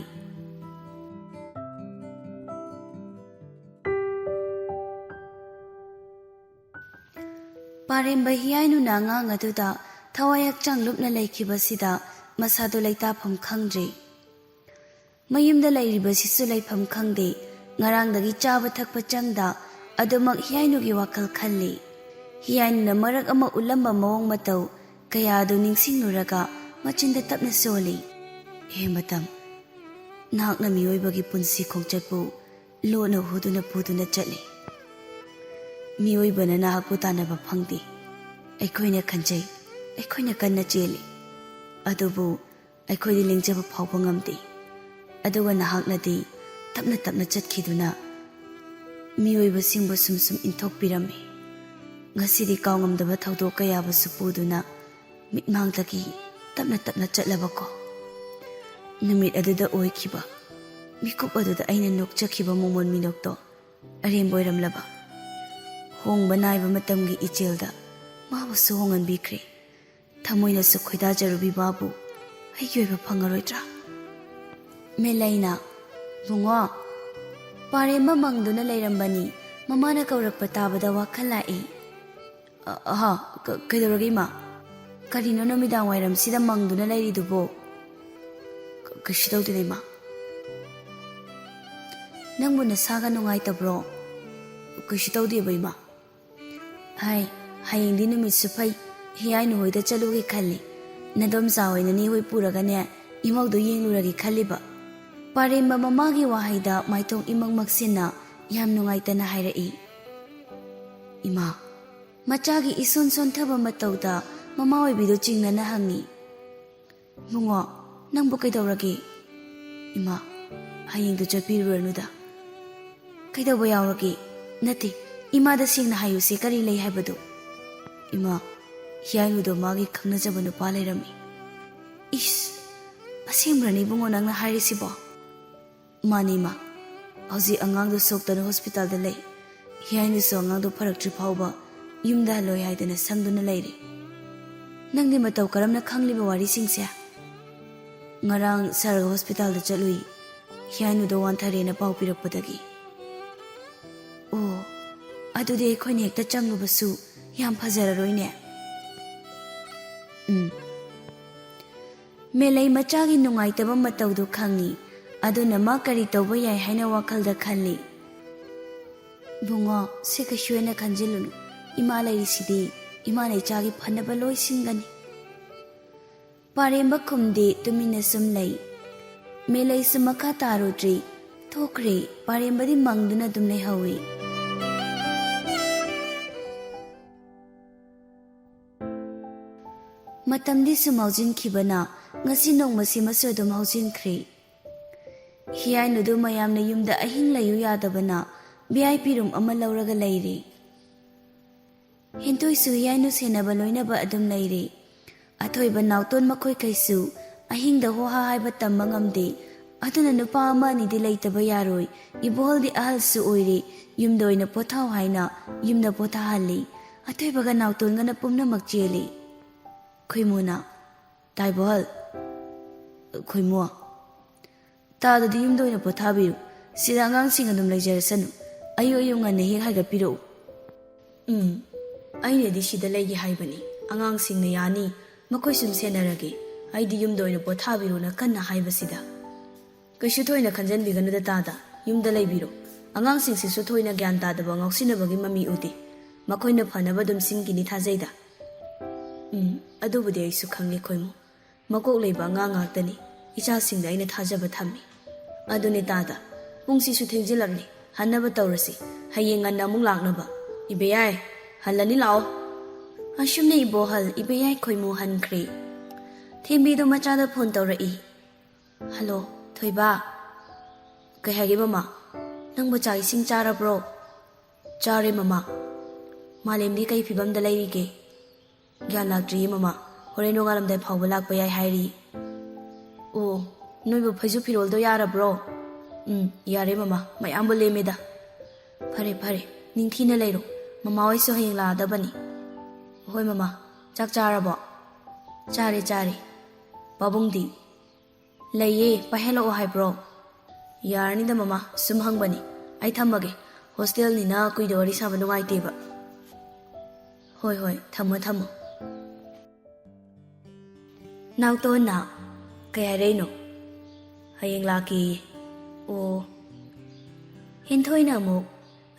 ꯄꯥꯔꯦꯝꯕ ꯍꯤꯌꯥꯏꯅꯨꯅ ꯑꯉꯥꯡ ꯑꯗꯨꯗ ꯊꯋꯥꯏ ꯍꯛꯆꯥꯡ ꯂꯨꯞꯅ ꯂꯩꯈꯤꯕꯁꯤꯗ ꯃꯁꯥꯗꯨ ꯂꯩꯇꯥꯐꯝ ꯈꯪꯗ꯭ꯔꯦ꯫ ꯃꯌꯨꯝꯗ ꯂꯩꯔꯤꯕꯁꯤꯁꯨ ꯂꯩꯐꯝ ꯈꯪꯗꯦ꯫ ꯉꯔꯥꯡꯗꯒꯤ ꯆꯥꯕ ꯊꯛꯄ ꯆꯪꯗ ꯑꯗꯨꯃꯛ ꯍꯤꯌꯥꯏꯅꯨꯒꯤ ꯋꯥꯈꯜ ꯈꯜꯂꯤ꯫ ꯍꯤꯌꯥꯏꯅꯨꯅ ꯃꯔꯛ ꯑꯃ ꯎꯠꯂꯝꯕ ꯃꯑꯣꯡ ꯃꯇꯧ ꯀꯌꯥ ꯑꯗꯨ ꯅꯤꯡꯁꯤꯡꯂꯨꯔꯒ ꯃꯆꯤꯟꯗ ꯇꯞꯅ ꯁꯣꯜꯂꯤ꯫ "ꯍꯦ ꯃꯇꯝ, ꯅꯍꯥꯛꯅ ꯃꯤꯑꯣꯏꯕꯒꯤ ꯄꯨꯟꯁꯤ ꯈꯣꯡꯆꯠꯄꯨ ꯂꯣꯟꯅ ꯍꯨꯗꯨꯅ ꯄꯨꯗꯨꯅ ꯆꯠꯂꯤ꯫ ꯃꯤꯑꯣꯏꯕꯅ ꯅꯍꯥꯛꯄꯨ ꯇꯥꯟꯅꯕ ꯐꯪꯗꯦ꯫ ꯑꯩꯈꯣꯏꯅ ꯈꯟꯖꯩ, ꯑꯩꯈꯣꯏꯅ ꯀꯟꯅ ꯆꯦꯜꯂꯤ, ꯑꯗꯨꯕꯨ ꯑꯩꯈꯣꯏꯗꯤ ꯂꯦꯡꯖꯕ ꯐꯥꯎꯕ ꯉꯝꯗꯦ꯫ ꯑꯗꯨꯒ ꯅꯍꯥꯛꯅꯗꯤ ꯇꯞꯅ ꯇꯞꯅ ꯆꯠꯈꯤꯗꯨꯅ ꯃꯤꯑꯣꯏꯕꯁꯤꯡꯕꯨ ꯁꯨꯝ ꯁꯨꯝ ꯏꯟꯊꯣꯛꯄꯤꯔꯝꯃꯤ꯫ ꯉꯁꯤꯗꯤ ꯀꯥꯎꯉꯝꯗꯕ ꯊꯧꯗꯣꯛ ꯀꯌꯥꯕꯨꯁꯨ ꯄꯨꯗꯨꯅ ꯃꯤꯠꯃꯥꯡꯗꯒꯤ ꯇꯞꯅ ꯇꯞꯅ ꯆꯠꯂꯕꯀꯣ꯫ ꯅꯨꯃꯤꯠ ꯑꯗꯨꯗ ꯑꯣꯏꯈꯤꯕ ꯃꯤꯀꯨꯞ ꯑꯗꯨꯗ ꯑꯩꯅ ꯅꯣꯛꯆꯈꯤꯕ ꯃꯣꯃꯣꯟ ꯃꯤꯅꯣꯛꯇꯣ ꯑꯔꯦꯝꯕ ꯑꯣꯏꯔꯝꯂꯕ? ꯍꯣꯡꯕ ꯅꯥꯏꯕ ꯃꯇꯝꯒꯤ ꯏꯆꯦꯜꯗ ꯃꯥꯕꯨꯁꯨ ꯍꯣꯡꯍꯟꯕꯤꯈ꯭ꯔꯦ꯫ ꯊꯃꯣꯏꯅꯁꯨ ꯈꯣꯏꯗꯥꯖꯔꯨꯕꯤ ꯃꯥꯕꯨ ꯑꯩꯒꯤ ꯑꯣꯏꯕ ꯐꯪꯉꯔꯣꯏꯗ꯭ꯔꯥ? ꯃꯦꯂꯩꯅ, "ꯕꯨꯡꯉꯣ, ꯄꯥꯔꯦꯝꯕ ꯃꯪꯗꯨꯅ ꯂꯩꯔꯝꯕꯅꯤ, ꯃꯃꯥꯅ ꯀꯧꯔꯛꯄ ꯇꯥꯕꯗ ꯋꯥꯈꯜ ꯂꯥꯛꯏ꯫" "ꯑ-, ꯑꯍꯥ, ꯀ-, ꯀꯩꯗꯧꯔꯒꯦ ꯏꯃꯥ? ꯀꯔꯤꯅꯣ ꯅꯨꯃꯤꯗꯥꯡ ꯋꯥꯏꯔꯝꯁꯤꯗ ꯃꯪꯗꯨꯅ ꯂꯩꯔꯤꯗꯨꯕꯣ?" "ꯀ-, ꯀꯩꯁꯨ ꯇꯧꯗꯦꯗ ꯏꯃꯥ꯫" "ꯅꯪꯕꯨ ꯅꯁꯥꯒ ꯅꯨꯡꯉꯥꯏꯇꯕ꯭ꯔꯣ?" "ꯀꯩꯁꯨ ꯇꯧꯗꯦꯕ ꯏꯃꯥ꯫" "ꯍꯥꯏ, ꯍꯌꯦꯡꯗꯤ ꯅꯨꯃꯤꯠꯁꯨ ꯐꯩ, ꯍꯤꯌꯥꯏꯅꯨ ꯍꯣꯏꯗ ꯆꯠꯂꯨꯒꯦ ꯈꯜꯂꯤ꯫ ꯅꯗꯣꯝꯆꯥ ꯍꯣꯏ ꯅꯅꯦ ꯍꯣꯏ ꯄꯨꯔꯒꯅꯦ, ꯏꯃꯧꯗꯣ ꯌꯦꯡꯂꯨꯔꯒꯦ ꯈꯜꯂꯤꯕ꯫" ꯄꯥꯔꯦꯝꯕ ꯃꯃꯥꯒꯤ ꯋꯥꯍꯩꯗ ꯃꯥꯏꯊꯣꯡ ꯏꯃꯛ ꯃꯛꯁꯤꯟꯅ ꯌꯥꯝ ꯅꯨꯡꯉꯥꯏꯇꯅ ꯍꯥꯏꯔꯛꯏ꯫ ꯏꯃꯥ, ꯃꯆꯥꯒꯤ ꯏꯁꯣꯟ ꯁꯣꯟꯊꯕ ꯃꯇꯧꯗ ꯃꯃꯥ ꯑꯣꯏꯕꯤꯗꯨ ꯆꯤꯡꯅꯅ ꯍꯪꯉꯤ꯫ "ꯕꯨꯡꯉꯣ, ꯅꯪꯕꯨ ꯀꯩꯗꯧꯔꯒꯦ?" "ꯏꯃꯥ, ꯍꯌꯦꯡꯗꯨ ꯆꯠꯄꯤꯔꯨꯔꯅꯨꯗ꯫" "ꯀꯩꯗꯧꯕ ꯌꯥꯎꯔꯒꯦ? ꯅꯠꯇꯦ, ꯏꯃꯥꯗ ꯁꯦꯡꯅ ꯍꯥꯏꯌꯨꯁꯦ, ꯀꯔꯤ ꯂꯩ ꯍꯥꯏꯕꯗꯨ?" "ꯏꯃꯥ, ꯍꯤꯌꯥꯏꯅꯨꯗꯣ ꯃꯥꯒꯤ ꯈꯪꯅꯖꯕ ꯅꯨꯄꯥ ꯂꯩꯔꯝꯃꯤ꯫" "ꯏꯁ, ꯑꯁꯦꯡꯕ꯭ꯔꯅꯦ ꯏꯕꯨꯡꯉꯣ ꯅꯪꯅ ꯍꯥꯏꯔꯤꯁꯤꯕꯣ?" "ꯃꯥꯅꯤ ꯏꯃꯥ, ꯍꯧꯖꯤꯛ ꯑꯉꯥꯡꯗꯨ ꯁꯣꯛꯇꯅ ꯍꯣꯁꯄꯤꯇꯥꯜꯗ ꯂꯩ꯫ ꯍꯤꯌꯥꯏꯅꯨꯁꯨ ꯑꯉꯥꯡꯗꯨ ꯐꯔꯛꯇ꯭ꯔꯤ ꯐꯥꯎꯕ ꯌꯨꯝꯗ ꯍꯜꯂꯣꯏ ꯍꯥꯏꯗꯅ ꯁꯪꯗꯨꯅ ꯂꯩꯔꯦ꯫" "ꯅꯪꯗꯤ ꯃꯇꯧ ꯀꯔꯝꯅ ꯈꯪꯂꯤꯕ ꯋꯥꯔꯤꯁꯤꯡꯁꯦ?" "ꯉꯔꯥꯡ ꯁꯥꯔꯒ ꯍꯣꯁꯄꯤꯇꯥꯜꯗ ꯆꯠꯂꯨꯏ, ꯍꯤꯌꯥꯏꯅꯨꯗꯣ ꯋꯥꯟꯊꯔꯦꯅ ꯄꯥꯎ ꯄꯤꯔꯛꯄꯗꯒꯤ꯫" "ꯑꯣ, ꯑꯗꯨꯗꯤ ꯑꯩꯈꯣꯏꯅ ꯍꯦꯛꯇ ꯆꯪꯂꯨꯕꯁꯨ ꯌꯥꯝ ꯐꯖꯔꯔꯣꯏꯅꯦ꯫" "ꯎꯝ꯫" ꯃꯦꯂꯩ ꯃꯆꯥꯒꯤ ꯅꯨꯡꯉꯥꯏꯇꯕ ꯃꯇꯧꯗꯨ ꯈꯪꯏ꯫ ꯑꯗꯨꯅ ꯃꯥ ꯀꯔꯤ ꯇꯧꯕ ꯌꯥꯏ ꯍꯥꯏꯅ ꯋꯥꯈꯜꯗ ꯈꯜꯂꯤ꯫ "ꯕꯨꯡꯉꯣ, ꯁꯤ ꯀꯩꯁꯨ ꯍꯦꯟꯅ ꯈꯟꯖꯤꯜꯂꯨꯅꯨ꯫ ꯏꯃꯥ ꯂꯩꯔꯤꯁꯤꯗꯤ, ꯏꯃꯥꯅ ꯏꯆꯥꯒꯤ ꯐꯅꯕ ꯂꯣꯏ ꯁꯤꯟꯒꯅꯤ꯫" ꯄꯥꯔꯦꯝꯕ ꯈꯨꯝꯗꯦ, ꯇꯨꯃꯤꯟꯅ ꯁꯨꯝ ꯂꯩ꯫ ꯃꯦꯂꯩꯁꯨ ꯃꯈꯥ ꯇꯥꯔꯨꯗ꯭ꯔꯤ꯫ ꯊꯣꯛꯈ꯭ꯔꯦ꯫ ꯄꯥꯔꯦꯝꯕꯗꯤ ꯃꯪꯗꯨꯅ ꯑꯗꯨꯝ ꯂꯩꯍꯧꯏ꯫ ꯃꯇꯝꯗꯤ ꯁꯨꯝ ꯍꯧꯖꯤꯟꯈꯤꯕꯅ ꯉꯁꯤ ꯅꯣꯡꯃꯁꯤꯃꯁꯨ ꯑꯗꯨꯝ ꯍꯧꯖꯤꯟꯈ꯭ꯔꯦ꯫ ꯍꯤꯌꯥꯏꯅꯨꯗꯨ ꯃꯌꯥꯝꯅ ꯌꯨꯝꯗ ꯑꯍꯤꯡ ꯂꯩꯌꯨ ꯌꯥꯗꯕꯅ ꯚꯤ ꯑꯥꯏ ꯄꯤ ꯔꯨꯝ ꯑꯃ ꯂꯧꯔꯒ ꯂꯩꯔꯦ꯫ ꯍꯦꯟꯊꯣꯏꯁꯨ ꯍꯤꯌꯥꯏꯅꯨ ꯁꯦꯟꯅꯕ ꯂꯣꯏꯅꯕ ꯑꯗꯨꯝ ꯂꯩꯔꯦ꯫ ꯑꯊꯣꯏꯕ ꯅꯥꯎꯇꯣꯟ ꯃꯈꯣꯏꯈꯩꯁꯨ ꯑꯍꯤꯡꯗ ꯍꯣꯍꯥ ꯍꯥꯏꯕ ꯇꯝꯕ ꯉꯝꯗꯦ꯫ ꯑꯗꯨꯅ ꯅꯨꯄꯥ ꯑꯃ ꯑꯅꯤꯗꯤ ꯂꯩꯇꯕ ꯌꯥꯔꯣꯏ꯫ ꯏꯕꯣꯍꯜꯗꯤ ꯑꯍꯜꯁꯨ ꯑꯣꯏꯔꯦ꯫ ꯌꯨꯝꯗ ꯑꯣꯏꯅ ꯄꯣꯊꯥꯎ ꯍꯥꯏꯅ ꯌꯨꯝꯗ ꯄꯣꯊꯥꯍꯜꯂꯤ꯫ ꯑꯊꯣꯏꯕꯒ ꯅꯥꯎꯇꯣꯟꯒꯅ ꯄꯨꯝꯅꯃꯛ ꯆꯦꯜꯂꯤ꯫ ꯈꯣꯏꯃꯨꯅ, "ꯇꯥ ꯏꯕꯣꯍꯜ, ꯈꯣꯏꯃꯨ, ꯇꯥꯗꯗꯤ ꯌꯨꯝꯗ ꯑꯣꯏꯅ ꯄꯣꯊꯥꯕꯤꯌꯨ꯫ ꯁꯤꯗ ꯑꯉꯥꯡꯁꯤꯡ ꯑꯗꯨꯝ ꯂꯩꯖꯔꯁꯅꯨ꯫ ꯑꯌꯨꯛ ꯑꯌꯨꯛ ꯉꯟꯅ ꯍꯦꯛ ꯍꯥꯏꯒꯠꯄꯤꯔꯛꯎ꯫" "ꯎꯝ, ꯑꯩꯅꯗꯤ ꯁꯤꯗ ꯂꯩꯒꯦ ꯍꯥꯏꯕꯅꯤ꯫ ꯑꯉꯥꯡꯁꯤꯡꯅ ꯌꯥꯅꯤ, ꯃꯈꯣꯏ ꯁꯨꯝ ꯁꯦꯟꯅꯔꯒꯦ꯫ ꯑꯩꯗꯤ ꯌꯨꯝꯗ ꯑꯣꯏꯅ ꯄꯣꯊꯥꯕꯤꯔꯣꯅ ꯀꯟꯅ ꯍꯥꯏꯕꯁꯤꯗ꯫" "ꯀꯩꯁꯨ ꯊꯣꯏꯅ ꯈꯟꯖꯟꯕꯤꯒꯅꯨꯗ ꯇꯥꯗ, ꯌꯨꯝꯗ ꯂꯩꯕꯤꯔꯣ꯫ ꯑꯉꯥꯡꯁꯤꯡꯁꯤꯁꯨ ꯊꯣꯏꯅ ꯒ꯭ꯌꯥꯟ ꯇꯥꯗꯕ ꯉꯥꯎꯁꯤꯟꯅꯕꯒꯤ ꯃꯃꯤ ꯎꯗꯦ꯫ ꯃꯈꯣꯏꯅ ꯐꯅꯕ ꯑꯗꯨꯝ ꯁꯤꯟꯈꯤꯅꯤ ꯊꯥꯖꯩꯗ꯫" "ꯎꯝ, ꯑꯗꯨꯕꯨꯗꯤ ꯑꯩꯁꯨ ꯈꯪꯉꯦ ꯈꯣꯏꯃꯨ꯫ ꯃꯀꯣꯛ ꯂꯩꯕ ꯑꯉꯥꯡ ꯉꯥꯛꯇꯅꯤ꯫ ꯏꯆꯥꯁꯤꯡꯗ ꯑꯩꯅ ꯊꯥꯖꯕ ꯊꯝꯃꯤ꯫ ꯑꯗꯨꯅꯦ ꯇꯥꯗ, ꯄꯨꯡꯁꯤꯁꯨ ꯊꯦꯡꯖꯤꯜꯂꯛꯂꯦ꯫ ꯍꯟꯅꯕ ꯇꯧꯔꯁꯤ꯫ ꯍꯌꯦꯡ ꯉꯟꯅ ꯑꯃꯨꯛ ꯂꯥꯛꯅꯕ꯫ ꯏꯕꯦꯌꯥꯏ, ꯍꯜꯂꯅꯤ ꯂꯥꯛꯑꯣ꯫" ꯑꯁꯨꯝꯅ ꯏꯕꯣꯍꯜ ꯏꯕꯦꯌꯥꯏ ꯈꯣꯏꯃꯨ ꯍꯟꯈ꯭ꯔꯦ꯫ ꯊꯦꯝꯕꯤꯗꯣ ꯃꯆꯥꯗ ꯐꯣꯟ ꯇꯧꯔꯛꯏ꯫ "ꯍꯜꯂꯣ, ꯊꯣꯏꯕ꯫" "ꯀꯩ ꯍꯥꯏꯒꯦ ꯃꯃꯥ? ꯅꯪꯕꯨ ꯆꯥꯛ ꯏꯁꯤꯡ ꯆꯥꯔꯕ꯭ꯔꯣ?" "ꯆꯥꯔꯦ ꯃꯃꯥ꯫" "ꯃꯥꯂꯦꯝꯗꯤ ꯀꯩ ꯐꯤꯕꯝꯗ ꯂꯩꯔꯤꯒꯦ?" "ꯒ꯭ꯌꯥꯟ ꯂꯥꯛꯇ꯭ꯔꯤꯌꯦ ꯃꯃꯥ, ꯍꯣꯔꯦꯟ ꯅꯣꯡꯉꯥꯜꯂꯝꯗꯥꯏ ꯐꯥꯎꯕ ꯂꯥꯛꯄ ꯌꯥꯏ ꯍꯥꯏꯔꯤ꯫" "ꯑꯣ, ꯅꯣꯏꯕꯨ ꯐꯩꯖꯨꯞ ꯐꯤꯔꯣꯜꯗꯣ ꯌꯥꯔꯕ꯭ꯔꯣ?" "ꯎꯝ, ꯌꯥꯔꯦ ꯃꯃꯥ, ꯃꯌꯥꯝꯕꯨ ꯂꯦꯝꯃꯦꯗ꯫" "ꯐꯔꯦ ꯐꯔꯦ, ꯅꯤꯡꯊꯤꯅ ꯂꯩꯔꯣ꯫ ꯃꯃꯥ ꯍꯣꯏꯁꯨ ꯍꯌꯦꯡ ꯂꯥꯛꯑꯗꯕꯅꯤ꯫" "ꯍꯣꯏ ꯃꯃꯥ꯫ ꯆꯥꯛ ꯆꯥꯔꯕꯣ?" "ꯆꯥꯔꯦ ꯆꯥꯔꯦ꯫" "ꯄꯥꯕꯨꯡꯗꯤ?" "ꯂꯩꯌꯦ, ꯄꯥꯏꯍꯜꯂꯛꯑꯣ ꯍꯥꯏꯕ꯭ꯔꯣ?" "ꯌꯥꯔꯅꯤꯗ ꯃꯃꯥ, ꯁꯨꯝ ꯍꯪꯕꯅꯤ꯫ ꯑꯩ ꯊꯝꯃꯒꯦ, ꯍꯣꯁꯇꯦꯜꯅꯤꯅ ꯀꯨꯏꯅ ꯋꯥꯔꯤ ꯁꯥꯕ ꯅꯨꯡꯉꯥꯏꯇꯦꯕ꯫" "ꯍꯣꯏ ꯍꯣꯏ, ꯊꯝꯃꯣ ꯊꯝꯃꯣ꯫" ꯅꯥꯎꯇꯣꯟꯅ, "ꯀꯩ ꯍꯥꯏꯔꯛꯏꯅꯣ?" "ꯍꯌꯦꯡ ꯂꯥꯛꯀꯦꯌꯦ꯫" "ꯑꯣ꯫" ꯍꯦꯟꯊꯣꯏꯅ ꯑꯃꯨꯛ,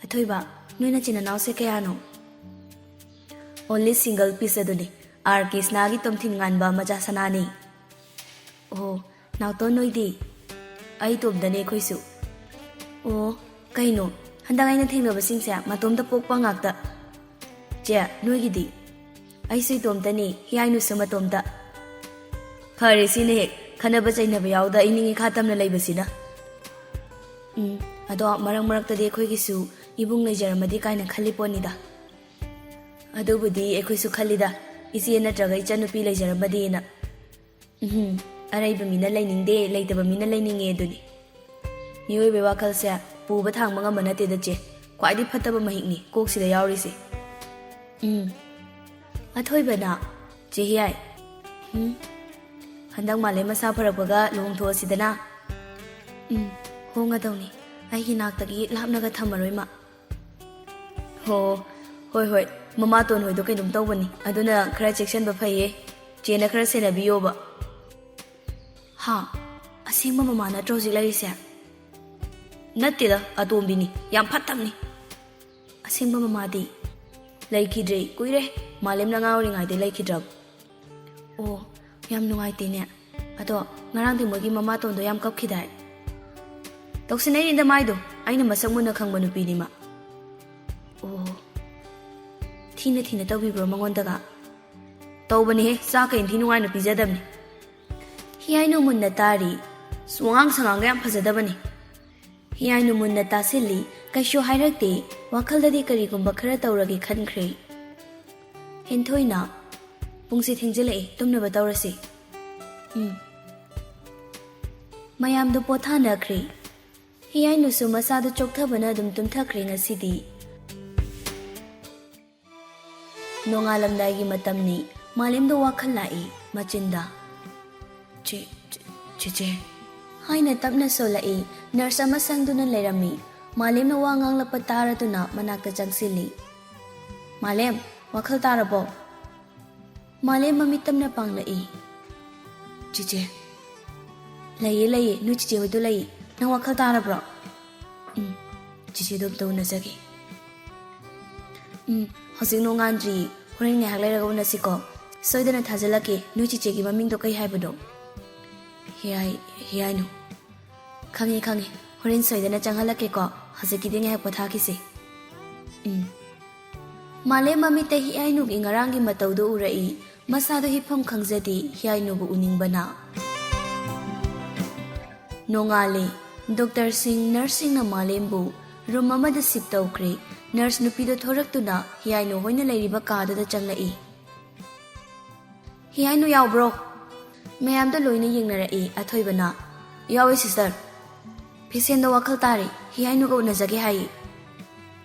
"ꯑꯊꯣꯏꯕ, ꯅꯣꯏ ꯅꯆꯤꯟ ꯅꯅꯥꯎꯁꯦ ꯀꯌꯥꯅꯣ?" "Only single piece ꯑꯗꯨꯅꯤ, ꯑꯥꯔ ꯀ꯭ꯔꯤꯁꯅꯥꯒꯤ ꯇꯣꯝꯊꯤꯟ ꯉꯥꯟꯕ ꯃꯆꯥ ꯁꯅꯥꯅꯤ꯫" "ꯑꯣ, ꯅꯥꯎꯇꯣꯟ ꯅꯣꯏꯗꯤ?" "ꯑꯩ ꯏꯇꯣꯝꯇꯅꯦ ꯑꯩꯈꯣꯏꯁꯨ꯫" "ꯑꯣ, ꯀꯩꯅꯣ, ꯍꯟꯗꯛ ꯑꯩꯅ ꯊꯦꯡꯅꯕꯁꯤꯡꯁꯦ ꯃꯇꯣꯝꯇ ꯄꯣꯛꯄ ꯉꯥꯛꯇ꯫" "ꯆꯦ, ꯅꯣꯏꯒꯤꯗꯤ?" "ꯑꯩꯁꯨ ꯏꯇꯣꯝꯇꯅꯤ, ꯍꯤꯌꯥꯏꯅꯨꯁꯨ ꯃꯇꯣꯝꯇ꯫" "ꯐꯔꯦ ꯁꯤꯅ ꯍꯦꯛ, ꯈꯠꯅꯕ ꯆꯩꯅꯕ ꯌꯥꯎꯗ ꯏꯅꯤꯡ ꯏꯈꯥ ꯇꯝꯅ ꯂꯩꯕꯁꯤꯅ꯫" "ꯎꯝ, ꯑꯗꯣ ꯃꯔꯛ ꯃꯔꯛꯇꯗꯤ ꯑꯩꯈꯣꯏꯒꯤꯁꯨ ꯏꯕꯨꯡ ꯂꯩꯖꯔꯝꯃꯗꯤ ꯀꯥꯏꯅ ꯈꯜꯂꯤ ꯄꯣꯠꯅꯤꯗ꯫" "ꯑꯗꯨꯕꯨꯗꯤ ꯑꯩꯈꯣꯏꯁꯨ ꯈꯜꯂꯤꯗ, ꯏꯆꯦ ꯅꯠꯇ꯭ꯔꯒ ꯏꯆꯟꯅꯨꯄꯤ ꯂꯩꯖꯔꯝꯃꯗꯤꯅ꯫" "ꯎꯝ, ꯑꯔꯩꯕ ꯃꯤꯅ ꯂꯩꯅꯤꯡꯗꯦ, ꯂꯩꯇꯕ ꯃꯤꯅ ꯂꯩꯅꯤꯡꯉꯦ ꯑꯗꯨꯅꯤ꯫ ꯃꯤꯑꯣꯏꯕꯩ ꯋꯥꯈꯜꯁꯦ ꯄꯨꯕ ꯊꯥꯡꯕ ꯉꯝꯕ ꯅꯠꯇꯦꯗ ꯆꯦ꯫ ꯈ꯭ꯋꯥꯏꯗꯒꯤ ꯐꯠꯇꯕ ꯃꯍꯤꯛꯅꯤ ꯀꯣꯛꯁꯤꯗ ꯌꯥꯎꯔꯤꯁꯦ꯫ ꯎꯝ꯫ ꯑꯊꯣꯏꯕꯅ, "ꯆꯦ ꯍꯤꯌꯥꯏ, ꯎꯝ, ꯍꯟꯗꯛ ꯃꯥꯂꯦꯝ ꯃꯁꯥ ꯐꯔꯛꯄꯒ ꯂꯨꯍꯣꯡꯊꯣꯛꯑꯁꯤꯗꯅ?" "ꯎꯝ, ꯍꯣꯡꯉꯗꯧꯅꯤ꯫ ꯑꯩꯒꯤ ꯅꯥꯛꯇꯒꯤ ꯂꯥꯞꯅꯒ ꯊꯝꯃꯔꯣꯏ ꯃꯥ꯫" "ꯍꯣ, ꯍꯣꯏ, ꯍꯣꯏ꯫ ꯃꯃꯥꯇꯣꯟ ꯍꯣꯏꯗꯣ ꯀꯩꯅꯣꯝ ꯇꯧꯕꯅꯤ, ꯑꯗꯨꯅ ꯈꯔ ꯆꯦꯛꯁꯤꯟꯕ ꯐꯩꯌꯦ꯫ ꯆꯦꯅ ꯈꯔ ꯁꯦꯟꯅꯕꯤꯌꯣꯕ꯫" "ꯍꯥ? ꯑꯁꯦꯡꯕ ꯃꯃꯥ ꯅꯠꯇ꯭ꯔꯣ ꯍꯧꯖꯤꯛ ꯂꯩꯔꯤꯁꯦ?" "ꯅꯠꯇꯦꯗ, ꯑꯇꯣꯝꯕꯤꯅꯤ꯫ ꯌꯥꯝ ꯐꯠꯇꯕꯅꯤ꯫" "ꯑꯁꯦꯡꯕ ꯃꯃꯥꯗꯤ?" "ꯂꯩꯈꯤꯗ꯭ꯔꯦ, ꯀꯨꯏꯔꯦ꯫ ꯃꯥꯂꯦꯝꯅ ꯑꯉꯥꯡ ꯑꯣꯏꯔꯤꯉꯩꯗꯩ ꯂꯩꯈꯤꯗ꯭ꯔꯕ꯫" "ꯑꯣ, ꯌꯥꯝ ꯅꯨꯡꯉꯥꯏꯇꯦꯅꯦ꯫ ꯑꯗꯣ ꯉꯔꯥꯡꯗꯤ ꯃꯣꯏꯒꯤ ꯃꯃꯥꯇꯣꯟꯗꯣ ꯌꯥꯝ ꯀꯞꯈꯤꯗꯥꯏ?" "ꯇꯧꯁꯤꯟꯅꯩꯅꯤꯗ ꯃꯥꯏꯗꯣ꯫ ꯑꯩꯅ ꯃꯁꯛ ꯃꯨꯟꯅ ꯈꯪꯕ ꯅꯨꯄꯤꯅꯤ ꯃꯥ꯫" "ꯑꯣ, ꯊꯤꯅ ꯊꯤꯅ ꯇꯧꯕꯤꯕ꯭ꯔꯣ ꯃꯉꯣꯟꯗꯒ?" "ꯇꯧꯕꯅꯤꯍꯦ, ꯆꯥꯛꯀ ꯏꯟꯊꯤ ꯅꯨꯡꯉꯥꯏꯅ ꯄꯤꯖꯗꯕꯅꯤ꯫" ꯍꯤꯌꯥꯏꯅꯨ ꯃꯨꯟꯅ ꯇꯥꯔꯤ꯫ ꯑꯁ, ꯋꯥꯉꯥꯡ ꯁꯉꯥꯡꯒ ꯌꯥꯝ ꯐꯖꯗꯕꯅꯤ꯫ ꯍꯤꯌꯥꯏꯅꯨ ꯃꯨꯟꯅ ꯇꯥꯁꯤꯜꯂꯤ꯫ ꯀꯩꯁꯨ ꯍꯥꯏꯔꯛꯇꯦ꯫ ꯋꯥꯈꯜꯗꯗꯤ ꯀꯔꯤꯒꯨꯝꯕ ꯈꯔ ꯇꯧꯔꯒꯦ ꯈꯟꯈ꯭ꯔꯦ꯫ ꯍꯦꯟꯊꯣꯏꯅ, "ꯄꯨꯡꯁꯦ ꯊꯦꯡꯖꯤꯜꯂꯛꯑꯦ, ꯇꯨꯝꯅꯕ ꯇꯧꯔꯁꯤ꯫" "ꯎꯝ꯫" ꯃꯌꯥꯝꯗꯨ ꯄꯣꯊꯥꯅꯈ꯭ꯔꯦ꯫ ꯍꯤꯌꯥꯏꯅꯨꯁꯨ ꯃꯁꯥꯗꯨ ꯆꯣꯛꯊꯕꯅ ꯑꯗꯨꯝ ꯇꯨꯝꯊꯈ꯭ꯔꯦ ꯉꯁꯤꯗꯤ꯫ ꯅꯣꯡꯉꯥꯜꯂꯝꯗꯥꯏꯒꯤ ꯃꯇꯝꯅꯤ꯫ ꯃꯥꯂꯦꯝꯗ ꯋꯥꯈꯜ ꯂꯥꯛꯏ꯫ ꯃꯆꯤꯟꯗ, "ꯆꯦ, ꯆꯦ, ꯆꯦꯆꯦ," ꯍꯥꯏꯅ ꯇꯞꯅ ꯁꯣꯜꯂꯛꯏ꯫ ꯅꯔꯁ ꯑꯃ ꯁꯪꯗꯨꯅ ꯂꯩꯔꯝꯃꯤ꯫ ꯃꯥꯂꯦꯝꯅ ꯋꯥ ꯉꯥꯡꯂꯛꯄ ꯇꯥꯔꯗꯨꯅ ꯃꯅꯥꯛꯇ ꯆꯪꯁꯤꯜꯂꯤ꯫ "ꯃꯥꯂꯦꯝ, ꯋꯥꯈꯜ ꯇꯥꯔꯕꯣ?" ꯃꯥꯂꯦꯝ ꯃꯃꯤꯠ ꯇꯞꯅ ꯄꯥꯡꯂꯛꯏ꯫ "ꯆꯦꯆꯦ꯫" "ꯂꯩꯌꯦ, ꯂꯩꯌꯦ, ꯅꯣꯏ ꯆꯦꯆꯦ ꯍꯣꯏꯗꯣ ꯂꯩꯌꯦ꯫ ꯅꯪ ꯋꯥꯈꯜ ꯇꯥꯔꯕ꯭ꯔꯣ?" "ꯎꯝ, ꯆꯦꯆꯦꯗꯣ ꯑꯝꯇ ꯎꯅꯖꯒꯦ꯫" "ꯎꯝ, ꯍꯧꯖꯤꯛ ꯅꯣꯡꯉꯥꯟꯗ꯭ꯔꯤ꯫ ꯍꯣꯔꯦꯟ ꯉꯥꯏꯍꯥꯛ ꯂꯩꯔꯒ ꯎꯅꯁꯤꯀꯣ꯫ ꯁꯣꯏꯗꯅ ꯊꯥꯖꯤꯜꯂꯛꯀꯦ꯫ ꯅꯣꯏ ꯆꯦꯆꯦꯒꯤ ꯃꯃꯤꯡꯗꯣ ꯀꯩ ꯍꯥꯏꯕꯅꯣ?" "ꯍꯤꯌꯥꯏ, ꯍꯤꯌꯥꯏꯅꯨ꯫" "ꯈꯪꯉꯦ, ꯈꯪꯉꯦ꯫ ꯍꯣꯔꯦꯟ ꯁꯣꯏꯗꯅ ꯆꯪꯍꯜꯂꯛꯀꯦꯀꯣ꯫ ꯍꯧꯖꯤꯛꯀꯤꯗꯤ ꯉꯥꯏꯍꯥꯛ ꯄꯣꯊꯥꯈꯤꯁꯤ꯫" "ꯎꯝ꯫" ꯃꯥꯂꯦꯝ ꯃꯃꯤꯠꯇ ꯍꯤꯌꯥꯏꯅꯨꯒꯤ ꯉꯔꯥꯡꯒꯤ ꯃꯇꯧꯗꯨ ꯎꯔꯛꯏ꯫ ꯃꯁꯥꯗꯣ ꯍꯤꯞꯐꯝ ꯈꯪꯖꯗꯦ, ꯍꯤꯌꯥꯏꯅꯨꯕꯨ ꯎꯅꯤꯡꯕꯅ꯫ ꯅꯣꯡꯉꯥꯜꯂꯦ꯫ ꯗꯣꯛꯇꯔꯁꯤꯡ, ꯅꯔꯁꯁꯤꯡꯅ ꯃꯥꯂꯦꯝꯕꯨ ꯔꯨꯝ ꯑꯃꯗ ꯁꯤꯞ ꯇꯧꯈ꯭ꯔꯦ꯫ ꯅꯔꯁ ꯅꯨꯄꯤꯗꯣ ꯊꯣꯔꯛꯇꯨꯅ ꯍꯤꯌꯥꯏꯅꯨ ꯍꯣꯏꯅ ꯂꯩꯔꯤꯕ ꯀꯥꯗꯨꯗ ꯆꯪꯂꯛꯏ꯫ "ꯍꯤꯌꯥꯏꯅꯨ ꯌꯥꯎꯕ꯭ꯔꯣ?" ꯃꯌꯥꯝꯗꯣ ꯂꯣꯏꯅ ꯌꯦꯡꯅꯔꯛꯏ꯫ ꯑꯊꯣꯏꯕꯅ, "ꯌꯥꯎꯋꯦ ꯁꯤꯁꯇꯔ꯫ ꯐꯤꯁꯦꯟꯗ ꯋꯥꯈꯜ ꯇꯥꯔꯤ, ꯍꯤꯌꯥꯏꯅꯨꯒ ꯎꯅꯖꯒꯦ ꯍꯥꯏꯌꯦ꯫"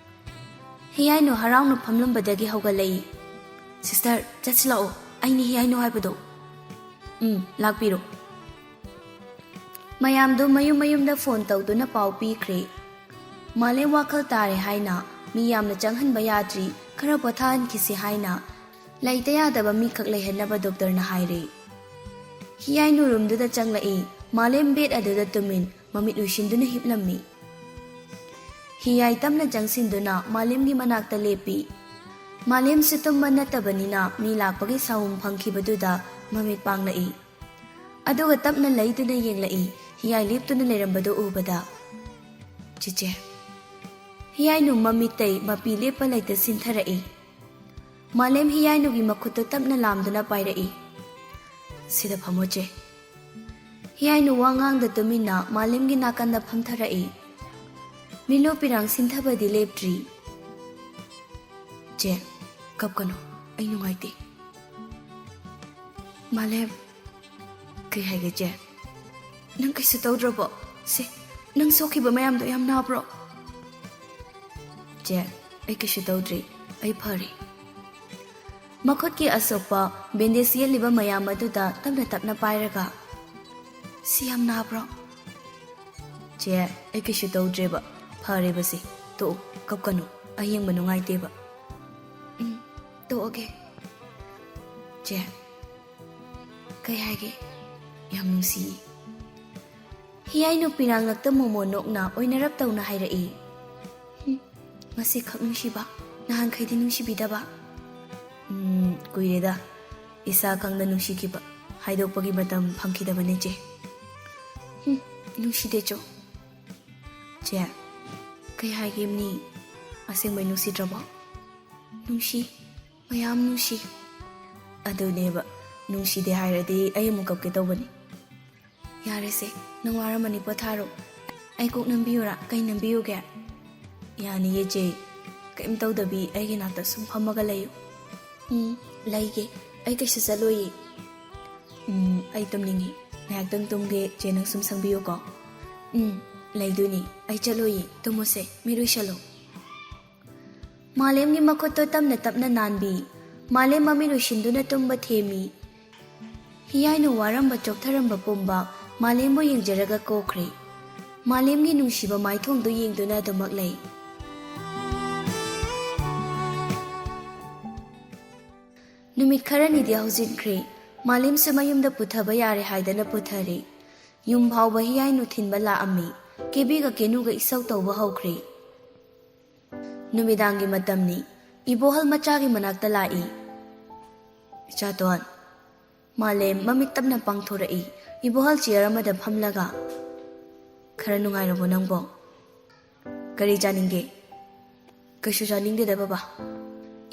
ꯍꯤꯌꯥꯏꯅꯨ ꯍꯔꯥꯎꯅ ꯐꯝꯂꯝꯕꯗꯒꯤ ꯍꯧꯒꯠꯂꯛꯏ꯫ "ꯁꯤꯁꯇꯔ, ꯆꯠꯁꯤ ꯂꯥꯛꯑꯣ, ꯑꯩꯅꯤ ꯍꯤꯌꯥꯏꯅꯨ ꯍꯥꯏꯕꯗꯣ꯫" "ꯎꯝ, ꯂꯥꯛꯄꯤꯔꯣ꯫" ꯃꯌꯥꯝꯗꯣ ꯃꯌꯨꯝ ꯃꯌꯨꯝꯗ ꯐꯣꯟ ꯇꯧꯗꯨꯅ ꯄꯥꯎ ꯄꯤꯈ꯭ꯔꯦ꯫ ꯃꯥꯂꯦꯝ ꯋꯥꯈꯜ ꯇꯥꯔꯦ ꯍꯥꯏꯅ, ꯃꯤ ꯌꯥꯝꯅ ꯆꯪꯍꯟꯕ ꯌꯥꯗ꯭ꯔꯤ, ꯈꯔ ꯄꯣꯊꯥꯍꯟꯈꯤꯁꯤ ꯍꯥꯏꯅ, ꯂꯩꯇ ꯌꯥꯗꯕ ꯃꯤꯈꯛ ꯂꯩꯍꯟꯅꯕ ꯗꯣꯛꯇꯔꯅ ꯍꯥꯏꯔꯦ꯫ ꯍꯤꯌꯥꯏꯅꯨ ꯔꯨꯝꯗꯨꯗ ꯆꯪꯂꯛꯏ꯫ ꯃꯥꯂꯦꯝ ꯕꯦꯗ ꯑꯗꯨꯗ ꯇꯨꯃꯤꯟ, ꯃꯃꯤꯠ ꯎꯏꯁꯤꯟꯗꯨꯅ ꯍꯤꯞꯂꯝꯃꯤ꯫ ꯍꯤꯌꯥꯏ ꯇꯞꯅ ꯆꯪꯁꯤꯟꯗꯨꯅ ꯃꯥꯂꯦꯝꯒꯤ ꯃꯅꯥꯛꯇ ꯂꯦꯞꯄꯤ꯫ ꯃꯥꯂꯦꯝꯁꯨ ꯇꯨꯝꯕ ꯅꯠꯇꯕꯅꯤꯅ ꯃꯤ ꯂꯥꯛꯄꯒꯤ ꯁꯥꯎꯝ ꯐꯪꯈꯤꯕꯗꯨꯗ ꯃꯃꯤꯠ ꯄꯥꯡꯂꯛꯏ꯫ ꯑꯗꯨꯒ ꯇꯞꯅ ꯂꯩꯗꯨꯅ ꯌꯦꯡꯂꯛꯏ꯫ ꯍꯤꯌꯥꯏ ꯂꯦꯞꯇꯨꯅ ꯂꯩꯔꯝꯕꯗꯨ ꯎꯕꯗ, "ꯆꯤꯆꯦ꯫" ꯍꯤꯌꯥꯏꯅꯨ ꯃꯃꯤꯠꯇꯩ ꯃꯄꯤ ꯂꯦꯞꯄ ꯂꯩꯇ ꯁꯤꯟꯊꯔꯛꯏ꯫ ꯃꯥꯂꯦꯝ ꯍꯤꯌꯥꯏꯅꯨꯒꯤ ꯃꯈꯨꯠꯇꯨ ꯇꯞꯅ ꯂꯥꯝꯗꯨꯅ ꯄꯥꯏꯔꯛꯏ꯫ "ꯁꯤꯗ ꯐꯝꯃꯣ, ꯆꯦ꯫" ꯍꯤꯌꯥꯏꯅꯨ ꯋꯥ ꯉꯥꯡꯗ ꯇꯨꯃꯤꯟꯅ ꯃꯥꯂꯦꯝꯒꯤ ꯅꯥꯀꯟꯗ ꯐꯝꯊꯔꯛꯏ꯫ ꯃꯤꯂꯨ ꯄꯤꯔꯥꯡ ꯁꯤꯟꯊꯕꯗꯤ ꯂꯦꯞꯇ꯭ꯔꯤ꯫ "ꯆꯦ, ꯀꯞꯀꯅꯨ, ꯑꯩ ꯅꯨꯡꯉꯥꯏꯇꯦ꯫" "ꯃꯥꯂꯦꯝ꯫" "ꯀꯩ ꯍꯥꯏꯒꯦ, ꯆꯦ?" "ꯅꯪ ꯀꯩꯁꯨ ꯇꯧꯗ꯭ꯔꯕꯣ? ꯁꯦ, ꯅꯪ ꯁꯣꯛꯈꯤꯕ ꯃꯌꯥꯝꯗꯣ ꯌꯥꯝ ꯅꯥꯕ꯭ꯔꯣ?" "ꯆꯦ, ꯑꯩ ꯀꯩꯁꯨ ꯇꯧꯗ꯭ꯔꯤ, ꯑꯩ ꯐꯔꯦ꯫" ꯃꯈꯨꯠꯀꯤ ꯑꯁꯣꯛꯄ ꯕꯦꯟꯗꯦꯖ ꯌꯦꯠꯂꯤꯕ ꯃꯌꯥꯝ ꯑꯗꯨꯗ ꯇꯞꯅ ꯇꯞꯅ ꯄꯥꯏꯔꯒ, "ꯁꯤ ꯌꯥꯝ ꯅꯥꯕ꯭ꯔꯣ?" "ꯆꯦ, ꯑꯩ ꯀꯩꯁꯨ ꯇꯧꯗ꯭ꯔꯦꯕ, ꯐꯔꯦꯕ ꯁꯤ꯫ ꯇꯣꯛꯑꯣ, ꯀꯞꯀꯅꯨ, ꯑꯩ ꯌꯦꯡꯕ ꯅꯨꯡꯉꯥꯏꯇꯦꯕ꯫" "ꯎꯝ, ꯇꯣꯛꯑꯒꯦ꯫" "ꯆꯦ꯫" "ꯀꯩ ꯍꯥꯏꯒꯦ?" "ꯌꯥꯝ ꯅꯨꯡꯁꯤꯌꯦ꯫" ꯍꯤꯌꯥꯏꯅꯨ ꯄꯤꯔꯥꯡꯂꯛꯇ ꯃꯣꯃꯣ ꯅꯣꯛꯅ ꯑꯣꯏꯅꯔꯞ ꯇꯧꯅ ꯍꯥꯏꯔꯛꯏ꯫ "ꯍꯨꯝ, ꯉꯁꯤꯈꯛ ꯅꯨꯡꯁꯤꯕ, ꯅꯍꯥꯟꯈꯩꯗꯤ ꯅꯨꯡꯁꯤꯕꯤꯗꯕ?" "ꯎꯝ, ꯀꯨꯏꯔꯦꯗ ꯏꯁꯥ ꯈꯪꯗ ꯅꯨꯡꯁꯤꯈꯤꯕ, ꯍꯥꯏꯗꯣꯛꯄꯒꯤ ꯃꯇꯝ ꯐꯪꯈꯤꯗꯕꯅꯦ, ꯆꯦ꯫" "ꯍꯨꯝ, ꯅꯨꯡꯁꯤꯗꯦ, ꯆꯣ꯫" "ꯆꯦ, ꯀꯩ ꯍꯥꯏꯒꯦ ꯃꯤ? ꯑꯁꯦꯡꯕꯩ ꯅꯨꯡꯁꯤꯗ꯭ꯔꯕꯣ?" "ꯅꯨꯡꯁꯤ, ꯃꯌꯥꯝ ꯅꯨꯡꯁꯤ꯫" "ꯑꯗꯨꯅꯦꯕ, ꯅꯨꯡꯁꯤꯗꯦ ꯍꯥꯏꯔꯗꯤ ꯑꯩ ꯑꯃꯨꯛ ꯀꯞꯀꯦ ꯇꯧꯕꯅꯤ꯫" "ꯌꯥꯔꯦꯁꯦ, ꯅꯪ ꯋꯥꯔꯝꯃꯅꯤ, ꯄꯣꯊꯥꯔꯣ꯫ ꯑꯩ ꯀꯣꯛ ꯅꯝꯕꯤꯌꯨꯔꯥ? ꯀꯩ ꯅꯝꯕꯤꯌꯨꯒꯦ?" "ꯌꯥꯅꯤꯌꯦ, ꯆꯦ꯫ ꯀꯩꯝ ꯇꯧꯗꯕꯤ ꯑꯩꯒꯤ ꯅꯥꯛꯇ ꯁꯨꯝ ꯐꯝꯃꯒ ꯂꯩꯌꯨ꯫" "ꯎꯝ, ꯂꯩꯒꯦ꯫ ꯑꯩ ꯀꯩꯁꯨ ꯆꯠꯂꯣꯏꯌꯦ꯫" "ꯎꯝ, ꯑꯩ ꯇꯨꯝꯅꯤꯡꯉꯤ꯫ ꯉꯥꯏꯍꯥꯛꯇꯪ ꯇꯨꯝꯒꯦ, ꯆꯦ ꯅꯪ ꯁꯨꯝ ꯁꯪꯕꯤꯌꯨꯀꯣ꯫ ꯎꯝ, ꯂꯩꯗꯣꯏꯅꯤ꯫ ꯑꯩ ꯆꯠꯂꯣꯏꯌꯦ, ꯇꯨꯝꯃꯣꯁꯦ, ꯃꯤꯠ ꯎꯏꯁꯜꯂꯣ꯫ ꯃꯥꯂꯦꯝꯒꯤ ꯃꯈꯨꯠꯇꯣ ꯇꯞꯅ ꯇꯞꯅ ꯅꯥꯟꯕꯤ꯫ ꯃꯥꯂꯦꯝ ꯃꯃꯤꯠ ꯎꯏꯁꯤꯟꯗꯨꯅ ꯇꯨꯝꯕ ꯊꯦꯝꯃꯤ꯫ ꯍꯤꯌꯥꯏꯅ ꯋꯥꯔꯝꯕ ꯆꯣꯛꯊꯔꯝꯕ ꯄꯨꯝꯕ ꯃꯥꯂꯦꯝꯕꯨ ꯌꯦꯡꯖꯔꯒ ꯀꯣꯛꯈ꯭ꯔꯦ꯫ ꯃꯥꯂꯦꯝꯒꯤ ꯅꯨꯡꯁꯤꯕ ꯃꯥꯏꯊꯣꯡꯗꯨ ꯌꯦꯡꯗꯨꯅ ꯑꯗꯨꯃꯛ ꯂꯩ꯫ ꯅꯨꯃꯤꯠ ꯈꯔꯅꯤꯗꯤ ꯍꯧꯖꯤꯟꯈ꯭ꯔꯦ꯫ ꯃꯥꯂꯦꯝꯁꯨ ꯃꯌꯨꯝꯗ ꯄꯨꯊꯕ ꯌꯥꯔꯦ ꯍꯥꯏꯗꯅ ꯄꯨꯊꯔꯦ꯫ ꯌꯨꯝ ꯐꯥꯎꯕ ꯍꯤꯌꯥꯏꯅꯨ ꯊꯤꯟꯕ ꯂꯥꯛꯑꯝꯃꯤ꯫ ꯀꯦꯕꯤꯒ ꯀꯦꯅꯨꯒ ꯏꯁꯧ ꯇꯧꯕ ꯍꯧꯈ꯭ꯔꯦ꯫ ꯅꯨꯃꯤꯗꯥꯡꯒꯤ ꯃꯇꯝꯅꯤ꯫ ꯏꯕꯣꯍꯜ ꯃꯆꯥꯒꯤ ꯃꯅꯥꯛꯇ ꯂꯥꯛꯏ꯫ "ꯏꯆꯥꯇꯣꯟ꯫" ꯃꯥꯂꯦꯝ ꯃꯃꯤꯠ ꯇꯞꯅ ꯄꯥꯡꯊꯣꯔꯛꯏ꯫ ꯏꯕꯣꯍꯜ ꯆꯤꯌꯔ ꯑꯃꯗ ꯐꯝꯂꯒ, "ꯈꯔ ꯅꯨꯡꯉꯥꯏꯔꯕꯣ ꯅꯪꯕꯣ? ꯀꯔꯤ ꯆꯥꯅꯤꯡꯒꯦ?" "ꯀꯩꯁꯨ ꯆꯥꯅꯤꯡꯗꯦꯗ ꯕꯕꯥ꯫"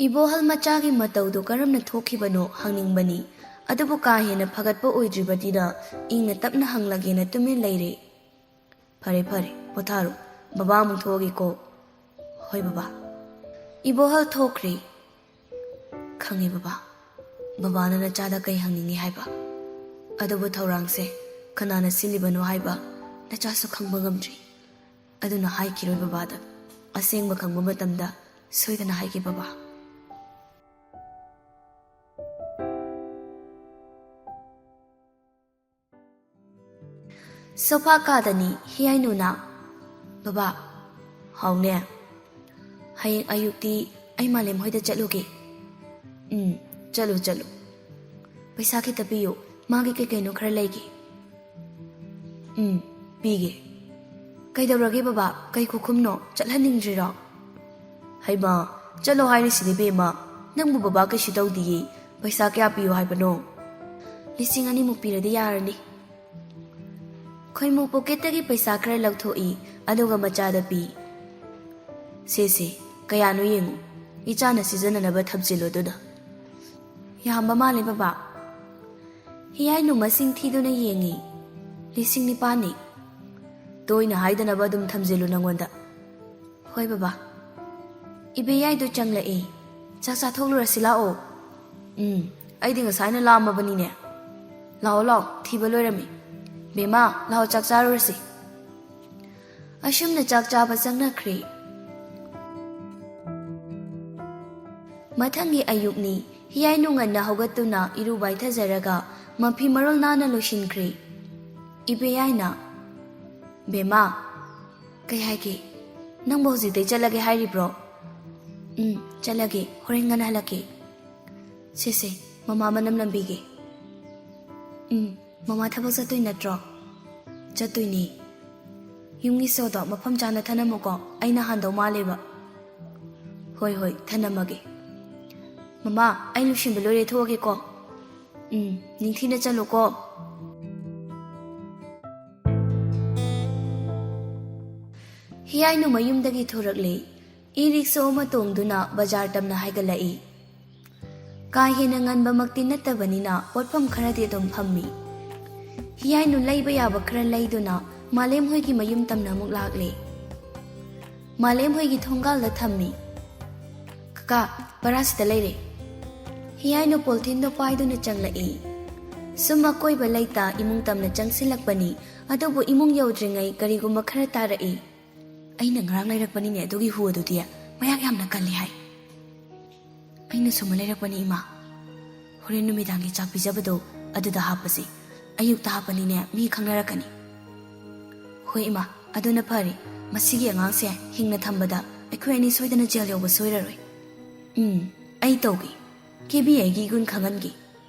ꯏꯕꯣꯍꯜ ꯃꯆꯥꯒꯤ ꯃꯇꯧꯗꯨ ꯀꯔꯝꯅ ꯊꯣꯛꯈꯤꯕꯅꯣ ꯍꯪꯅꯤꯡꯕꯅꯤ, ꯑꯗꯨꯕꯨ ꯀꯥ ꯍꯦꯟꯅ ꯐꯒꯠꯄ ꯑꯣꯏꯗ꯭ꯔꯤꯕꯗꯤꯗ ꯏꯪꯅ ꯇꯞꯅ ꯍꯪꯂꯒꯦꯅ ꯇꯨꯃꯤꯟ ꯂꯩꯔꯦ꯫ "ꯐꯔꯦ ꯐꯔꯦ, ꯄꯣꯊꯥꯔꯣ꯫ ꯕꯕꯥ ꯑꯃꯨꯛ ꯊꯣꯛꯑꯒꯦꯀꯣ꯫" "ꯍꯣꯏ ꯕꯕꯥ꯫" ꯏꯕꯣꯍꯜ ꯊꯣꯛꯈ꯭ꯔꯦ꯫ "ꯈꯪꯉꯦ ꯕꯕꯥ, ꯕꯕꯥꯅ ꯅꯆꯥꯗ ꯀꯩ ꯍꯪꯅꯤꯡꯉꯤ ꯍꯥꯏꯕ꯫ ꯑꯗꯨꯕꯨ ꯊꯧꯔꯥꯡꯁꯦ ꯀꯅꯥꯅ ꯁꯤꯜꯂꯤꯕꯅꯣ ꯍꯥꯏꯕ ꯅꯆꯥꯁꯨ ꯈꯪꯕ ꯉꯝꯗ꯭ꯔꯤ꯫ ꯑꯗꯨꯅ ꯍꯥꯏꯈꯤꯔꯣꯏ ꯕꯕꯥꯗ꯫ ꯑꯁꯦꯡꯕ ꯈꯪꯕ ꯃꯇꯝꯗ ꯁꯣꯏꯗꯅ ꯍꯥꯏꯒꯦ ꯕꯕꯥ꯫" ꯁꯣꯐꯥ ꯀꯥꯗꯅꯤ ꯍꯤꯌꯥꯏꯅꯨꯅ꯫ "ꯕꯕꯥ꯫" "ꯍꯥꯎꯅꯦ꯫" "ꯍꯌꯦꯡ ꯑꯌꯨꯛꯇꯤ ꯑꯩ ꯃꯥꯂꯦꯝ ꯍꯣꯏꯗ ꯆꯠꯂꯨꯒꯦ꯫" "ꯎꯝ, ꯆꯠꯂꯨ, ꯆꯠꯂꯨ꯫ ꯄꯩꯁꯥ ꯈꯤꯇ ꯄꯤꯌꯨ, ꯃꯥꯒꯤ ꯀꯩ ꯀꯩꯅꯣ ꯈꯔ ꯂꯩꯒꯦ꯫" "ꯎꯝ, ꯄꯤꯒꯦ꯫" "ꯀꯩꯗꯧꯔꯒꯦ ꯕꯕꯥ? ꯀꯩ ꯈꯨꯈꯨꯝꯅꯣ? ꯆꯠꯍꯟꯅꯤꯡꯗ꯭ꯔꯤꯔꯣ?" "ꯍꯩꯃꯥ, ꯆꯠꯂꯣ ꯍꯥꯏꯔꯤꯁꯤꯗꯤ ꯕꯦꯝꯃ, ꯅꯪꯕꯨ ꯕꯕꯥ ꯀꯩꯁꯨ ꯇꯧꯗꯤꯌꯦ꯫ ꯄꯩꯁꯥ ꯀꯌꯥ ꯄꯤꯌꯨ ꯍꯥꯏꯕꯅꯣ?" "ꯂꯤꯁꯤꯡ ꯑꯅꯤꯃꯨꯛ ꯄꯤꯔꯗꯤ ꯌꯥꯔꯅꯤ꯫" ꯈꯣꯏꯃꯨ ꯄꯣꯀꯦꯠꯇꯒꯤ ꯄꯩꯁꯥ ꯈꯔ ꯂꯧꯊꯣꯛꯏ, ꯑꯗꯨꯒ ꯃꯆꯥꯗ ꯄꯤ꯫ "ꯁꯦ ꯁꯦ, ꯀꯌꯥꯅꯣ ꯌꯦꯡꯉꯨ, ꯏꯆꯥꯅ ꯁꯤꯖꯤꯟꯅꯅꯕ ꯊꯝꯖꯤꯜꯂꯨ ꯑꯗꯨꯗ꯫" "ꯌꯥꯝꯕ ꯃꯥꯜꯂꯦ ꯕꯕꯥ꯫" ꯍꯤꯌꯥꯏꯅꯨ ꯃꯁꯤꯡ ꯊꯤꯗꯨꯅ ꯌꯦꯡꯉꯤ꯫ "ꯂꯤꯁꯤꯡ ꯅꯤꯄꯥꯟꯅꯤ꯫" "ꯇꯣꯏꯅ ꯍꯥꯏꯗꯅꯕ ꯑꯗꯨꯝ ꯊꯝꯖꯤꯜꯂꯨ ꯅꯉꯣꯟꯗ꯫" "ꯍꯣꯏ ꯕꯕꯥ꯫" ꯏꯕꯦꯌꯥꯏꯗꯨ ꯆꯪꯂꯛꯏ꯫ "ꯆꯥꯛ ꯆꯥꯊꯣꯛꯂꯨꯔꯁꯤ ꯂꯥꯛꯑꯣ꯫" "ꯎꯝ, ꯑꯩꯗꯤ ꯉꯁꯥꯏꯅ ꯂꯥꯝꯃꯕꯅꯤꯅꯦ꯫" "ꯂꯥꯛꯑꯣ, ꯂꯥꯛꯑꯣ, ꯊꯤꯕ ꯂꯣꯏꯔꯝꯃꯤ꯫ ꯕꯦꯝꯃ, ꯂꯥꯛꯑꯣ, ꯆꯥꯛ ꯆꯥꯔꯨꯔꯁꯤ꯫" ꯑꯁꯨꯝꯅ ꯆꯥꯛ ꯆꯥꯕ ꯆꯪꯅꯈ꯭ꯔꯦ꯫ ꯃꯊꯪꯒꯤ ꯑꯌꯨꯛꯅꯤ꯫ ꯍꯤꯌꯥꯏꯅꯨ ꯉꯟꯅ ꯍꯧꯒꯠꯇꯨꯅ ꯏꯔꯨ ꯃꯥꯏꯊꯖꯔꯒ ꯃꯐꯤ ꯃꯔꯣꯜ ꯅꯥꯟꯅ ꯂꯣꯏꯁꯤꯟꯈ꯭ꯔꯦ꯫ ꯏꯕꯦꯌꯥꯏꯅ, "ꯕꯦꯝꯃ, ꯀꯩ ꯍꯥꯏꯒꯦ? ꯅꯪꯕꯨ ꯍꯧꯖꯤꯛꯇꯩ ꯆꯠꯂꯒꯦ ꯍꯥꯏꯔꯤꯕ꯭ꯔꯣ?" "ꯎꯝ, ꯆꯠꯂꯒꯦ꯫ ꯍꯣꯔꯦꯟ ꯉꯟꯅ ꯍꯜꯂꯛꯀꯦ꯫" "ꯁꯦ, ꯁꯦ, ꯃꯃꯥ ꯃꯅꯝ ꯅꯝꯕꯤꯒꯦ꯫" "ꯎꯝ, ꯃꯃꯥ ꯊꯕꯛ ꯆꯠꯇꯣꯏ ꯅꯠꯇ꯭ꯔꯣ?" "ꯆꯠꯇꯣꯏꯅꯦ꯫" "ꯌꯨꯝꯒꯤ ꯁꯣꯗꯣ ꯃꯐꯝ ꯆꯥꯅ ꯊꯅꯝꯃꯨꯀꯣ, ꯑꯩꯅ ꯍꯥꯟꯗꯧ ꯃꯥꯜꯂꯦꯕ꯫" "ꯍꯣꯏ, ꯍꯣꯏ, ꯊꯅꯝꯃꯒꯦ꯫" "ꯃꯃꯥ, ꯑꯩ ꯂꯣꯏꯁꯤꯟꯕ ꯂꯣꯏꯔꯦ, ꯊꯣꯛꯑꯒꯦꯀꯣ꯫" "ꯎꯝ, ꯅꯤꯡꯊꯤꯅ ꯆꯠꯂꯨꯀꯣ꯫" ꯍꯤꯌꯥꯏꯅꯨ ꯃꯌꯨꯝꯗꯒꯤ ꯊꯣꯔꯛꯂꯦ꯫ ꯏ ꯔꯤꯛꯁꯣ ꯑꯃ ꯇꯣꯡꯗꯨꯅ ꯕꯖꯥꯔ ꯇꯝꯅ ꯍꯥꯏꯒꯠꯂꯛꯏ꯫ ꯀꯥ ꯍꯦꯟꯅ ꯉꯟꯕꯃꯛꯇꯤ ꯅꯠꯇꯕꯅꯤꯅ ꯄꯣꯠꯐꯝ ꯈꯔꯗꯤ ꯑꯗꯨꯝ ꯐꯝꯃꯤ꯫ ꯍꯤꯌꯥꯏꯅꯨ ꯂꯩꯕ ꯌꯥꯕ ꯈꯔ ꯂꯩꯗꯨꯅ ꯃꯥꯂꯦꯝ ꯍꯣꯏꯒꯤ ꯃꯌꯨꯝ ꯇꯝꯅ ꯑꯃꯨꯛ ꯂꯥꯛꯂꯦ꯫ ꯃꯥꯂꯦꯝ ꯍꯣꯏꯒꯤ ꯊꯣꯡꯒꯥꯜꯗ ꯊꯝꯃꯤ꯫ "ꯀꯀꯥ, ꯕꯔꯥꯁꯤꯗ ꯂꯩꯔꯦ꯫" ꯍꯤꯌꯥꯏꯅꯨ ꯄꯣꯜꯊꯤꯟꯗꯣ ꯄꯥꯏꯗꯨꯅ ꯆꯪꯂꯛꯏ꯫ ꯁꯨꯝ ꯑꯀꯣꯏꯕ ꯂꯩꯇ ꯏꯃꯨꯡ ꯇꯝꯅ ꯆꯪꯁꯤꯜꯂꯛꯄꯅꯤ, ꯑꯗꯨꯕꯨ ꯏꯃꯨꯡ ꯌꯧꯗ꯭ꯔꯤꯉꯩ ꯀꯔꯤꯒꯨꯝꯕ ꯈꯔ ꯇꯥꯔꯛꯏ꯫ "ꯑꯩꯅ ꯉꯔꯥꯡ ꯂꯩꯔꯛꯄꯅꯤꯅꯦ ꯑꯗꯨꯒꯤ ꯍꯨ ꯑꯗꯨꯗꯤ, ꯃꯌꯥꯛ ꯌꯥꯝꯅ ꯀꯜꯂꯤ ꯍꯥꯏ꯫" "ꯑꯩꯅ ꯁꯨꯝꯕ ꯂꯩꯔꯛꯄꯅꯤ, ꯏꯃꯥ꯫ ꯍꯣꯔꯦꯟ ꯅꯨꯃꯤꯗꯥꯡꯒꯤ ꯆꯥꯛ ꯄꯤꯖꯕꯗꯣ ꯑꯗꯨꯗ ꯍꯥꯞꯄꯁꯤ꯫ ꯑꯌꯨꯛꯇ ꯍꯥꯞꯄꯅꯤꯅꯦ, ꯃꯤ ꯈꯪꯅꯔꯛꯀꯅꯤ꯫" "ꯍꯣꯏ, ꯏꯃꯥ, ꯑꯗꯨꯅ ꯐꯔꯦ꯫ ꯃꯁꯤꯒꯤ ꯑꯉꯥꯡꯁꯦ ꯍꯤꯡꯅ ꯊꯝꯕꯗ ꯑꯩꯈꯣꯏ ꯑꯅꯤ ꯁꯣꯏꯗꯅ ꯖꯦꯜ ꯌꯧꯕ ꯁꯣꯏꯔꯔꯣꯏ꯫" "ꯎꯝ, ꯑꯩ ꯇꯧꯒꯦ꯫ ꯀꯦꯕꯤ ꯑꯩꯒꯤ ꯏꯒꯨꯟ ꯈꯪꯍꯟꯒꯦ꯫"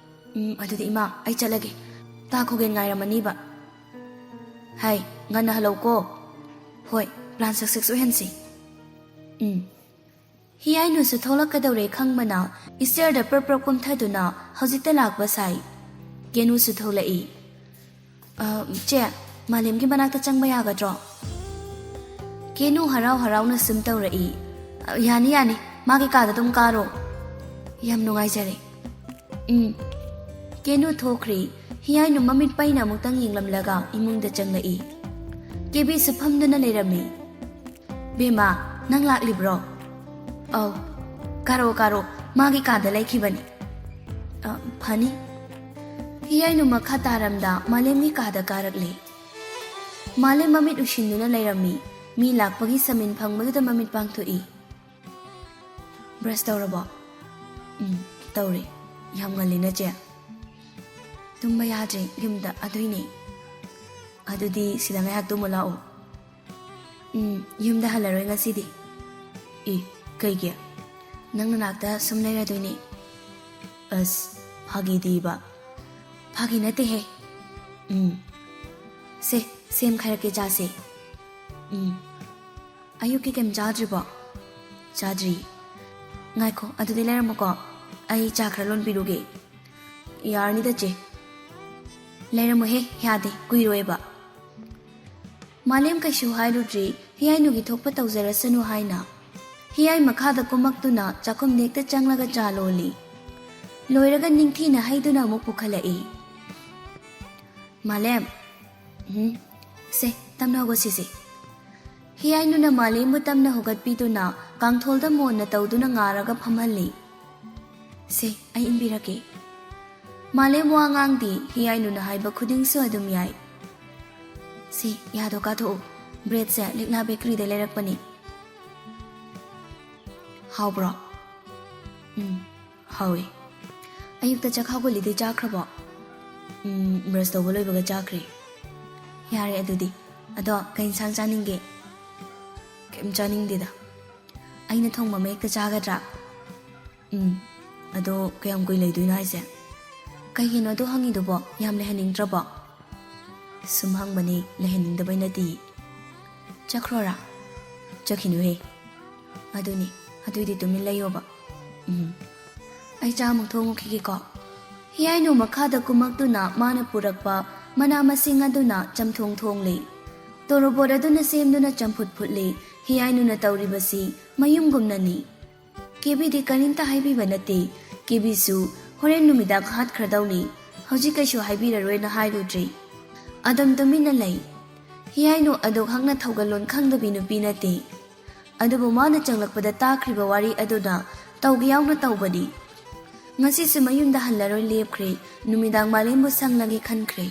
"ꯎꯝ, ꯑꯗꯨꯗꯤ ꯏꯃꯥ, ꯑꯩ ꯆꯠꯂꯒꯦ꯫ ꯇꯥ ꯈꯣꯒꯦꯟ ꯉꯥꯏꯔꯝꯃꯅꯤꯕ꯫" "ꯍꯥꯏ, ꯉꯟꯅ ꯍꯜꯂꯧꯀꯣ꯫" "ꯍꯣꯏ, ꯄ꯭ꯂꯥꯟ ꯁꯛꯁꯦꯁ ꯑꯣꯏꯍꯟꯁꯤ꯫" "ꯎꯝ꯫" ꯍꯤꯌꯥꯏꯅꯨꯁꯨ ꯊꯣꯛꯂꯛꯀꯗꯧꯔꯦ ꯈꯪꯕꯅ ꯏꯁꯇꯤꯌꯔꯗ ꯄ꯭ꯔꯞ ꯄ꯭ꯔꯞ ꯀꯨꯝꯊꯗꯨꯅ ꯍꯧꯖꯤꯛꯇ ꯂꯥꯛꯄ ꯁꯥꯏ꯫ ꯀꯦꯅꯨꯁꯨ ꯊꯣꯛꯂꯛꯏ꯫ "ꯑ, ꯆꯦ, ꯃꯥꯂꯦꯝꯒꯤ ꯃꯅꯥꯛꯇ ꯆꯪꯕ ꯌꯥꯒꯗ꯭ꯔꯣ?" ꯀꯦꯅꯨ ꯍꯔꯥꯎ ꯍꯔꯥꯎꯅ ꯁꯨꯝ ꯇꯧꯔꯛꯏ꯫ "ꯑ, ꯌꯥꯅꯤ, ꯌꯥꯅꯤ, ꯃꯥꯒꯤ ꯀꯥꯗ ꯑꯗꯨꯝ ꯀꯥꯔꯣ꯫" "ꯌꯥꯝ ꯅꯨꯡꯉꯥꯏꯖꯔꯦ꯫" "ꯎꯝ꯫" ꯀꯦꯅꯨ ꯊꯣꯛꯈ꯭ꯔꯦ꯫ ꯍꯤꯌꯥꯏꯅꯨ ꯃꯃꯤꯠ ꯄꯩꯅ ꯑꯃꯨꯛꯇꯪ ꯌꯦꯡꯂꯝꯂꯒ ꯏꯃꯨꯡꯗ ꯆꯪꯂꯛꯏ꯫ ꯀꯦꯕꯤꯁꯨ ꯐꯝꯗꯨꯅ ꯂꯩꯔꯝꯃꯤ꯫ "ꯕꯦꯝꯃ, ꯅꯪ ꯂꯥꯛꯂꯤꯕ꯭ꯔꯣ?" "ꯑꯧ꯫" "ꯀꯥꯔꯣ, ꯀꯥꯔꯣ, ꯃꯥꯒꯤ ꯀꯥꯗ ꯂꯩꯈꯤꯕꯅꯤ꯫" "ꯑ, ꯐꯅꯤ꯫" ꯍꯤꯌꯥꯏꯅꯨ ꯃꯈꯥ ꯇꯥꯔꯝꯗ ꯃꯥꯂꯦꯝꯒꯤ ꯀꯥꯗ ꯀꯥꯔꯛꯂꯦ꯫ ꯃꯥꯂꯦꯝ ꯃꯃꯤꯠ ꯎꯏꯁꯤꯟꯗꯨꯅ ꯂꯩꯔꯝꯃꯤ꯫ ꯃꯤ ꯂꯥꯛꯄꯒꯤ ꯁꯃꯤꯟ ꯐꯪꯕꯗꯨꯗ ꯃꯃꯤꯠ ꯄꯥꯡꯊꯣꯛꯏ꯫ "ꯕ꯭ꯔꯁ ꯇꯧꯔꯕꯣ?" "ꯎꯝ, ꯇꯧꯔꯦ꯫ ꯌꯥꯝ ꯉꯜꯂꯤꯅ, ꯆꯦ?" "ꯇꯨꯝꯕ ꯌꯥꯗ꯭ꯔꯦ ꯌꯨꯝꯗ, ꯑꯗꯨꯏꯅꯦ꯫" "ꯑꯗꯨꯗꯤ ꯁꯤꯗ ꯉꯥꯏꯍꯥꯛ ꯇꯨꯝꯃꯨ ꯂꯥꯛꯑꯣ꯫" "ꯎꯝ, ꯌꯨꯝꯗ ꯍꯜꯂꯔꯣꯏ ꯉꯁꯤꯗꯤ꯫" "ꯏ, ꯀꯩꯒꯤ?" "ꯅꯪ ꯅꯅꯥꯛꯇ ꯁꯨꯝ ꯂꯩꯔꯗꯣꯏꯅꯦ꯫" "ꯑꯁ, ꯐꯥꯒꯤꯗꯤꯕ꯫" "ꯐꯥꯒꯤ ꯅꯠꯇꯦꯍꯦ꯫" "ꯎꯝ꯫ ꯁꯦ, ꯁꯦꯝ ꯈꯥꯏꯔꯛꯀꯦ, ꯆꯥꯁꯦ꯫" "ꯎꯝ꯫ ꯑꯌꯨꯛꯀꯤ ꯀꯩꯝ ꯆꯥꯗ꯭ꯔꯤꯕꯣ?" "ꯆꯥꯗ꯭ꯔꯤ꯫" "ꯉꯥꯏꯈꯣ, ꯑꯗꯨꯗꯤ ꯂꯩꯔꯝꯃꯨꯀꯣ, ꯑꯩ ꯆꯥ ꯈꯔ ꯂꯣꯟꯕꯤꯔꯨꯒꯦ꯫" "ꯌꯥꯔꯅꯤꯗ, ꯆꯦ꯫" "ꯂꯩꯔꯝꯃꯨꯍꯦ, ꯌꯥꯗꯦ, ꯀꯨꯏꯔꯣꯏꯕ꯫" ꯃꯥꯂꯦꯝ ꯀꯩꯁꯨ ꯍꯥꯏꯔꯨꯗ꯭ꯔꯤ, ꯍꯤꯌꯥꯏꯅꯨꯒꯤ ꯊꯣꯛꯄ ꯇꯧꯖꯔꯁꯅꯨ ꯍꯥꯏꯅ꯫ ꯍꯤꯌꯥꯏ ꯃꯈꯥꯗ ꯀꯨꯝꯃꯛꯇꯨꯅ ꯆꯥꯛꯈꯨꯝꯗ ꯍꯦꯛꯇ ꯆꯪꯂꯒ ꯆꯥ ꯂꯣꯜꯂꯤ꯫ ꯂꯣꯏꯔꯒ ꯅꯤꯡꯊꯤꯅ ꯍꯩꯗꯨꯅ ꯑꯃꯨꯛ ꯄꯨꯈꯠꯂꯛꯏ꯫ "ꯃꯥꯂꯦꯝ꯫" "ꯎꯝ, ꯁꯦ, ꯇꯞꯅ ꯍꯧꯒꯠꯁꯤꯁꯦ꯫" ꯍꯤꯌꯥꯏꯅꯨꯅ ꯃꯥꯂꯦꯝꯕꯨ ꯇꯞꯅ ꯍꯧꯒꯠꯄꯤꯗꯨꯅ ꯀꯥꯡꯊꯣꯜꯗ ꯃꯣꯟꯅ ꯇꯧꯗꯨꯅ ꯉꯥꯔꯒ ꯐꯝꯍꯜꯂꯤ꯫ "ꯁꯦ, ꯑꯩ ꯏꯟꯕꯤꯔꯛꯀꯦ꯫" ꯃꯥꯂꯦꯝ ꯋꯥ ꯉꯥꯡꯗꯦ, ꯍꯤꯌꯥꯏꯅꯨꯅ ꯍꯥꯏꯕ ꯈꯨꯗꯤꯡꯁꯨ ꯑꯗꯨꯝ ꯌꯥꯏ꯫ "ꯁꯦ, ꯌꯥꯗꯣ ꯀꯥꯊꯣꯛꯎ꯫ ꯕ꯭ꯔꯦꯗꯁꯦ ꯂꯤꯛꯂꯥ ꯕꯦꯀꯔꯤꯗ ꯂꯩꯔꯛꯄꯅꯤ꯫" "ꯍꯥꯎꯕ꯭ꯔꯣ?" "ꯎꯝ, ꯍꯥꯎꯋꯦ꯫" "ꯑꯌꯨꯛꯇ ꯆꯥꯛꯈꯥꯎ ꯒꯨꯂꯤꯗꯤ ꯆꯥꯈ꯭ꯔꯕꯣ?" "ꯎꯝ, ꯕ꯭ꯔꯁ ꯇꯧꯕ ꯂꯣꯏꯕꯒ ꯆꯥꯈ꯭ꯔꯦ꯫" "ꯌꯥꯔꯦ ꯑꯗꯨꯗꯤ꯫ ꯑꯗꯣ ꯀꯩ ꯏꯟꯁꯥꯡ ꯆꯥꯅꯤꯡꯒꯦ?" "ꯀꯩꯝ ꯆꯥꯅꯤꯡꯗꯦꯗ꯫" "ꯑꯩꯅ ꯊꯣꯡꯕ ꯑꯃ ꯍꯦꯛꯇ ꯆꯥꯒꯗ꯭ꯔꯥ?" "ꯎꯝ, ꯑꯗꯣ ꯀꯌꯥꯝ ꯀꯨꯏ ꯂꯩꯗꯣꯏꯅꯣ ꯍꯥꯏꯁꯦ?" "ꯀꯩꯒꯤꯅꯣ ꯑꯗꯨ ꯍꯪꯉꯤꯗꯨꯕꯣ? ꯌꯥꯝ ꯂꯩꯍꯟꯅꯤꯡꯗ꯭ꯔꯕꯣ?" "ꯁꯨꯝ ꯍꯪꯕꯅꯤ, ꯂꯩꯍꯟꯅꯤꯡꯗꯕꯩ ꯅꯠꯇꯤꯌꯦ꯫" "ꯆꯠꯈ꯭ꯔꯣꯔꯥ?" "ꯆꯠꯈꯤꯅꯨꯍꯦ꯫" "ꯑꯗꯨꯅꯤ, ꯑꯗꯨꯏꯗꯤ ꯇꯨꯃꯤꯟ ꯂꯩꯌꯣꯕ꯫" "ꯎꯝ꯫ ꯑꯩ ꯆꯥ ꯑꯃꯨꯛ ꯊꯣꯡꯉꯨꯈꯤꯒꯦꯀꯣ꯫" ꯍꯤꯌꯥꯏꯅꯨ ꯃꯈꯥꯗ ꯀꯨꯝꯃꯛꯇꯨꯅ ꯃꯥꯅ ꯄꯨꯔꯛꯄ ꯃꯅꯥ ꯃꯁꯤꯡ ꯑꯗꯨꯅ ꯆꯝꯊꯣꯡ ꯊꯣꯡꯂꯤ꯫ ꯇꯣꯔꯣꯕꯣꯠ ꯑꯗꯨꯅ ꯁꯦꯝꯗꯨꯅ ꯆꯝꯐꯨꯠ ꯐꯨꯠꯂꯤ꯫ ꯍꯤꯌꯥꯏꯅꯨꯅ ꯇꯧꯔꯤꯕꯁꯤ ꯃꯌꯨꯝꯒꯨꯝꯅꯅꯤ꯫ ꯀꯦꯕꯤꯗꯤ ꯀꯔꯤꯝꯇ ꯍꯥꯏꯕꯤꯕ ꯅꯠꯇꯦ꯫ ꯀꯦꯕꯤꯁꯨ ꯍꯣꯔꯦꯟ ꯅꯨꯃꯤꯗꯥꯡ ꯍꯥꯠꯈ꯭ꯔꯗꯧꯅꯤ, ꯍꯧꯖꯤꯛ ꯀꯩꯁꯨ ꯍꯥꯏꯕꯤꯔꯔꯣꯏꯅ ꯍꯥꯏꯔꯨꯗ꯭ꯔꯤ꯫ ꯑꯗꯨꯝ ꯇꯨꯃꯤꯟꯅ ꯂꯩ꯫ ꯍꯤꯌꯥꯏꯅꯨ ꯑꯗꯨꯛ ꯍꯛꯅ ꯊꯧꯒꯜꯂꯣꯟ ꯈꯪꯗꯕꯤ ꯅꯨꯄꯤ ꯅꯠꯇꯦ꯫ ꯑꯗꯨꯕꯨ ꯃꯥꯅ ꯆꯪꯂꯛꯄꯗ ꯇꯥꯈ꯭ꯔꯤꯕ ꯋꯥꯔꯤ ꯑꯗꯨꯅ ꯇꯧꯒꯦ ꯌꯥꯎꯅ ꯇꯧꯕꯅꯤ꯫ ꯉꯁꯤꯁꯨ ꯃꯌꯨꯝꯗ ꯍꯜꯂꯔꯣꯏ ꯂꯦꯞꯈ꯭ꯔꯦ꯫ ꯅꯨꯃꯤꯗꯥꯡ ꯃꯥꯂꯦꯝꯕꯨ ꯁꯪꯂꯒꯦ ꯈꯟꯈ꯭ꯔꯦ꯫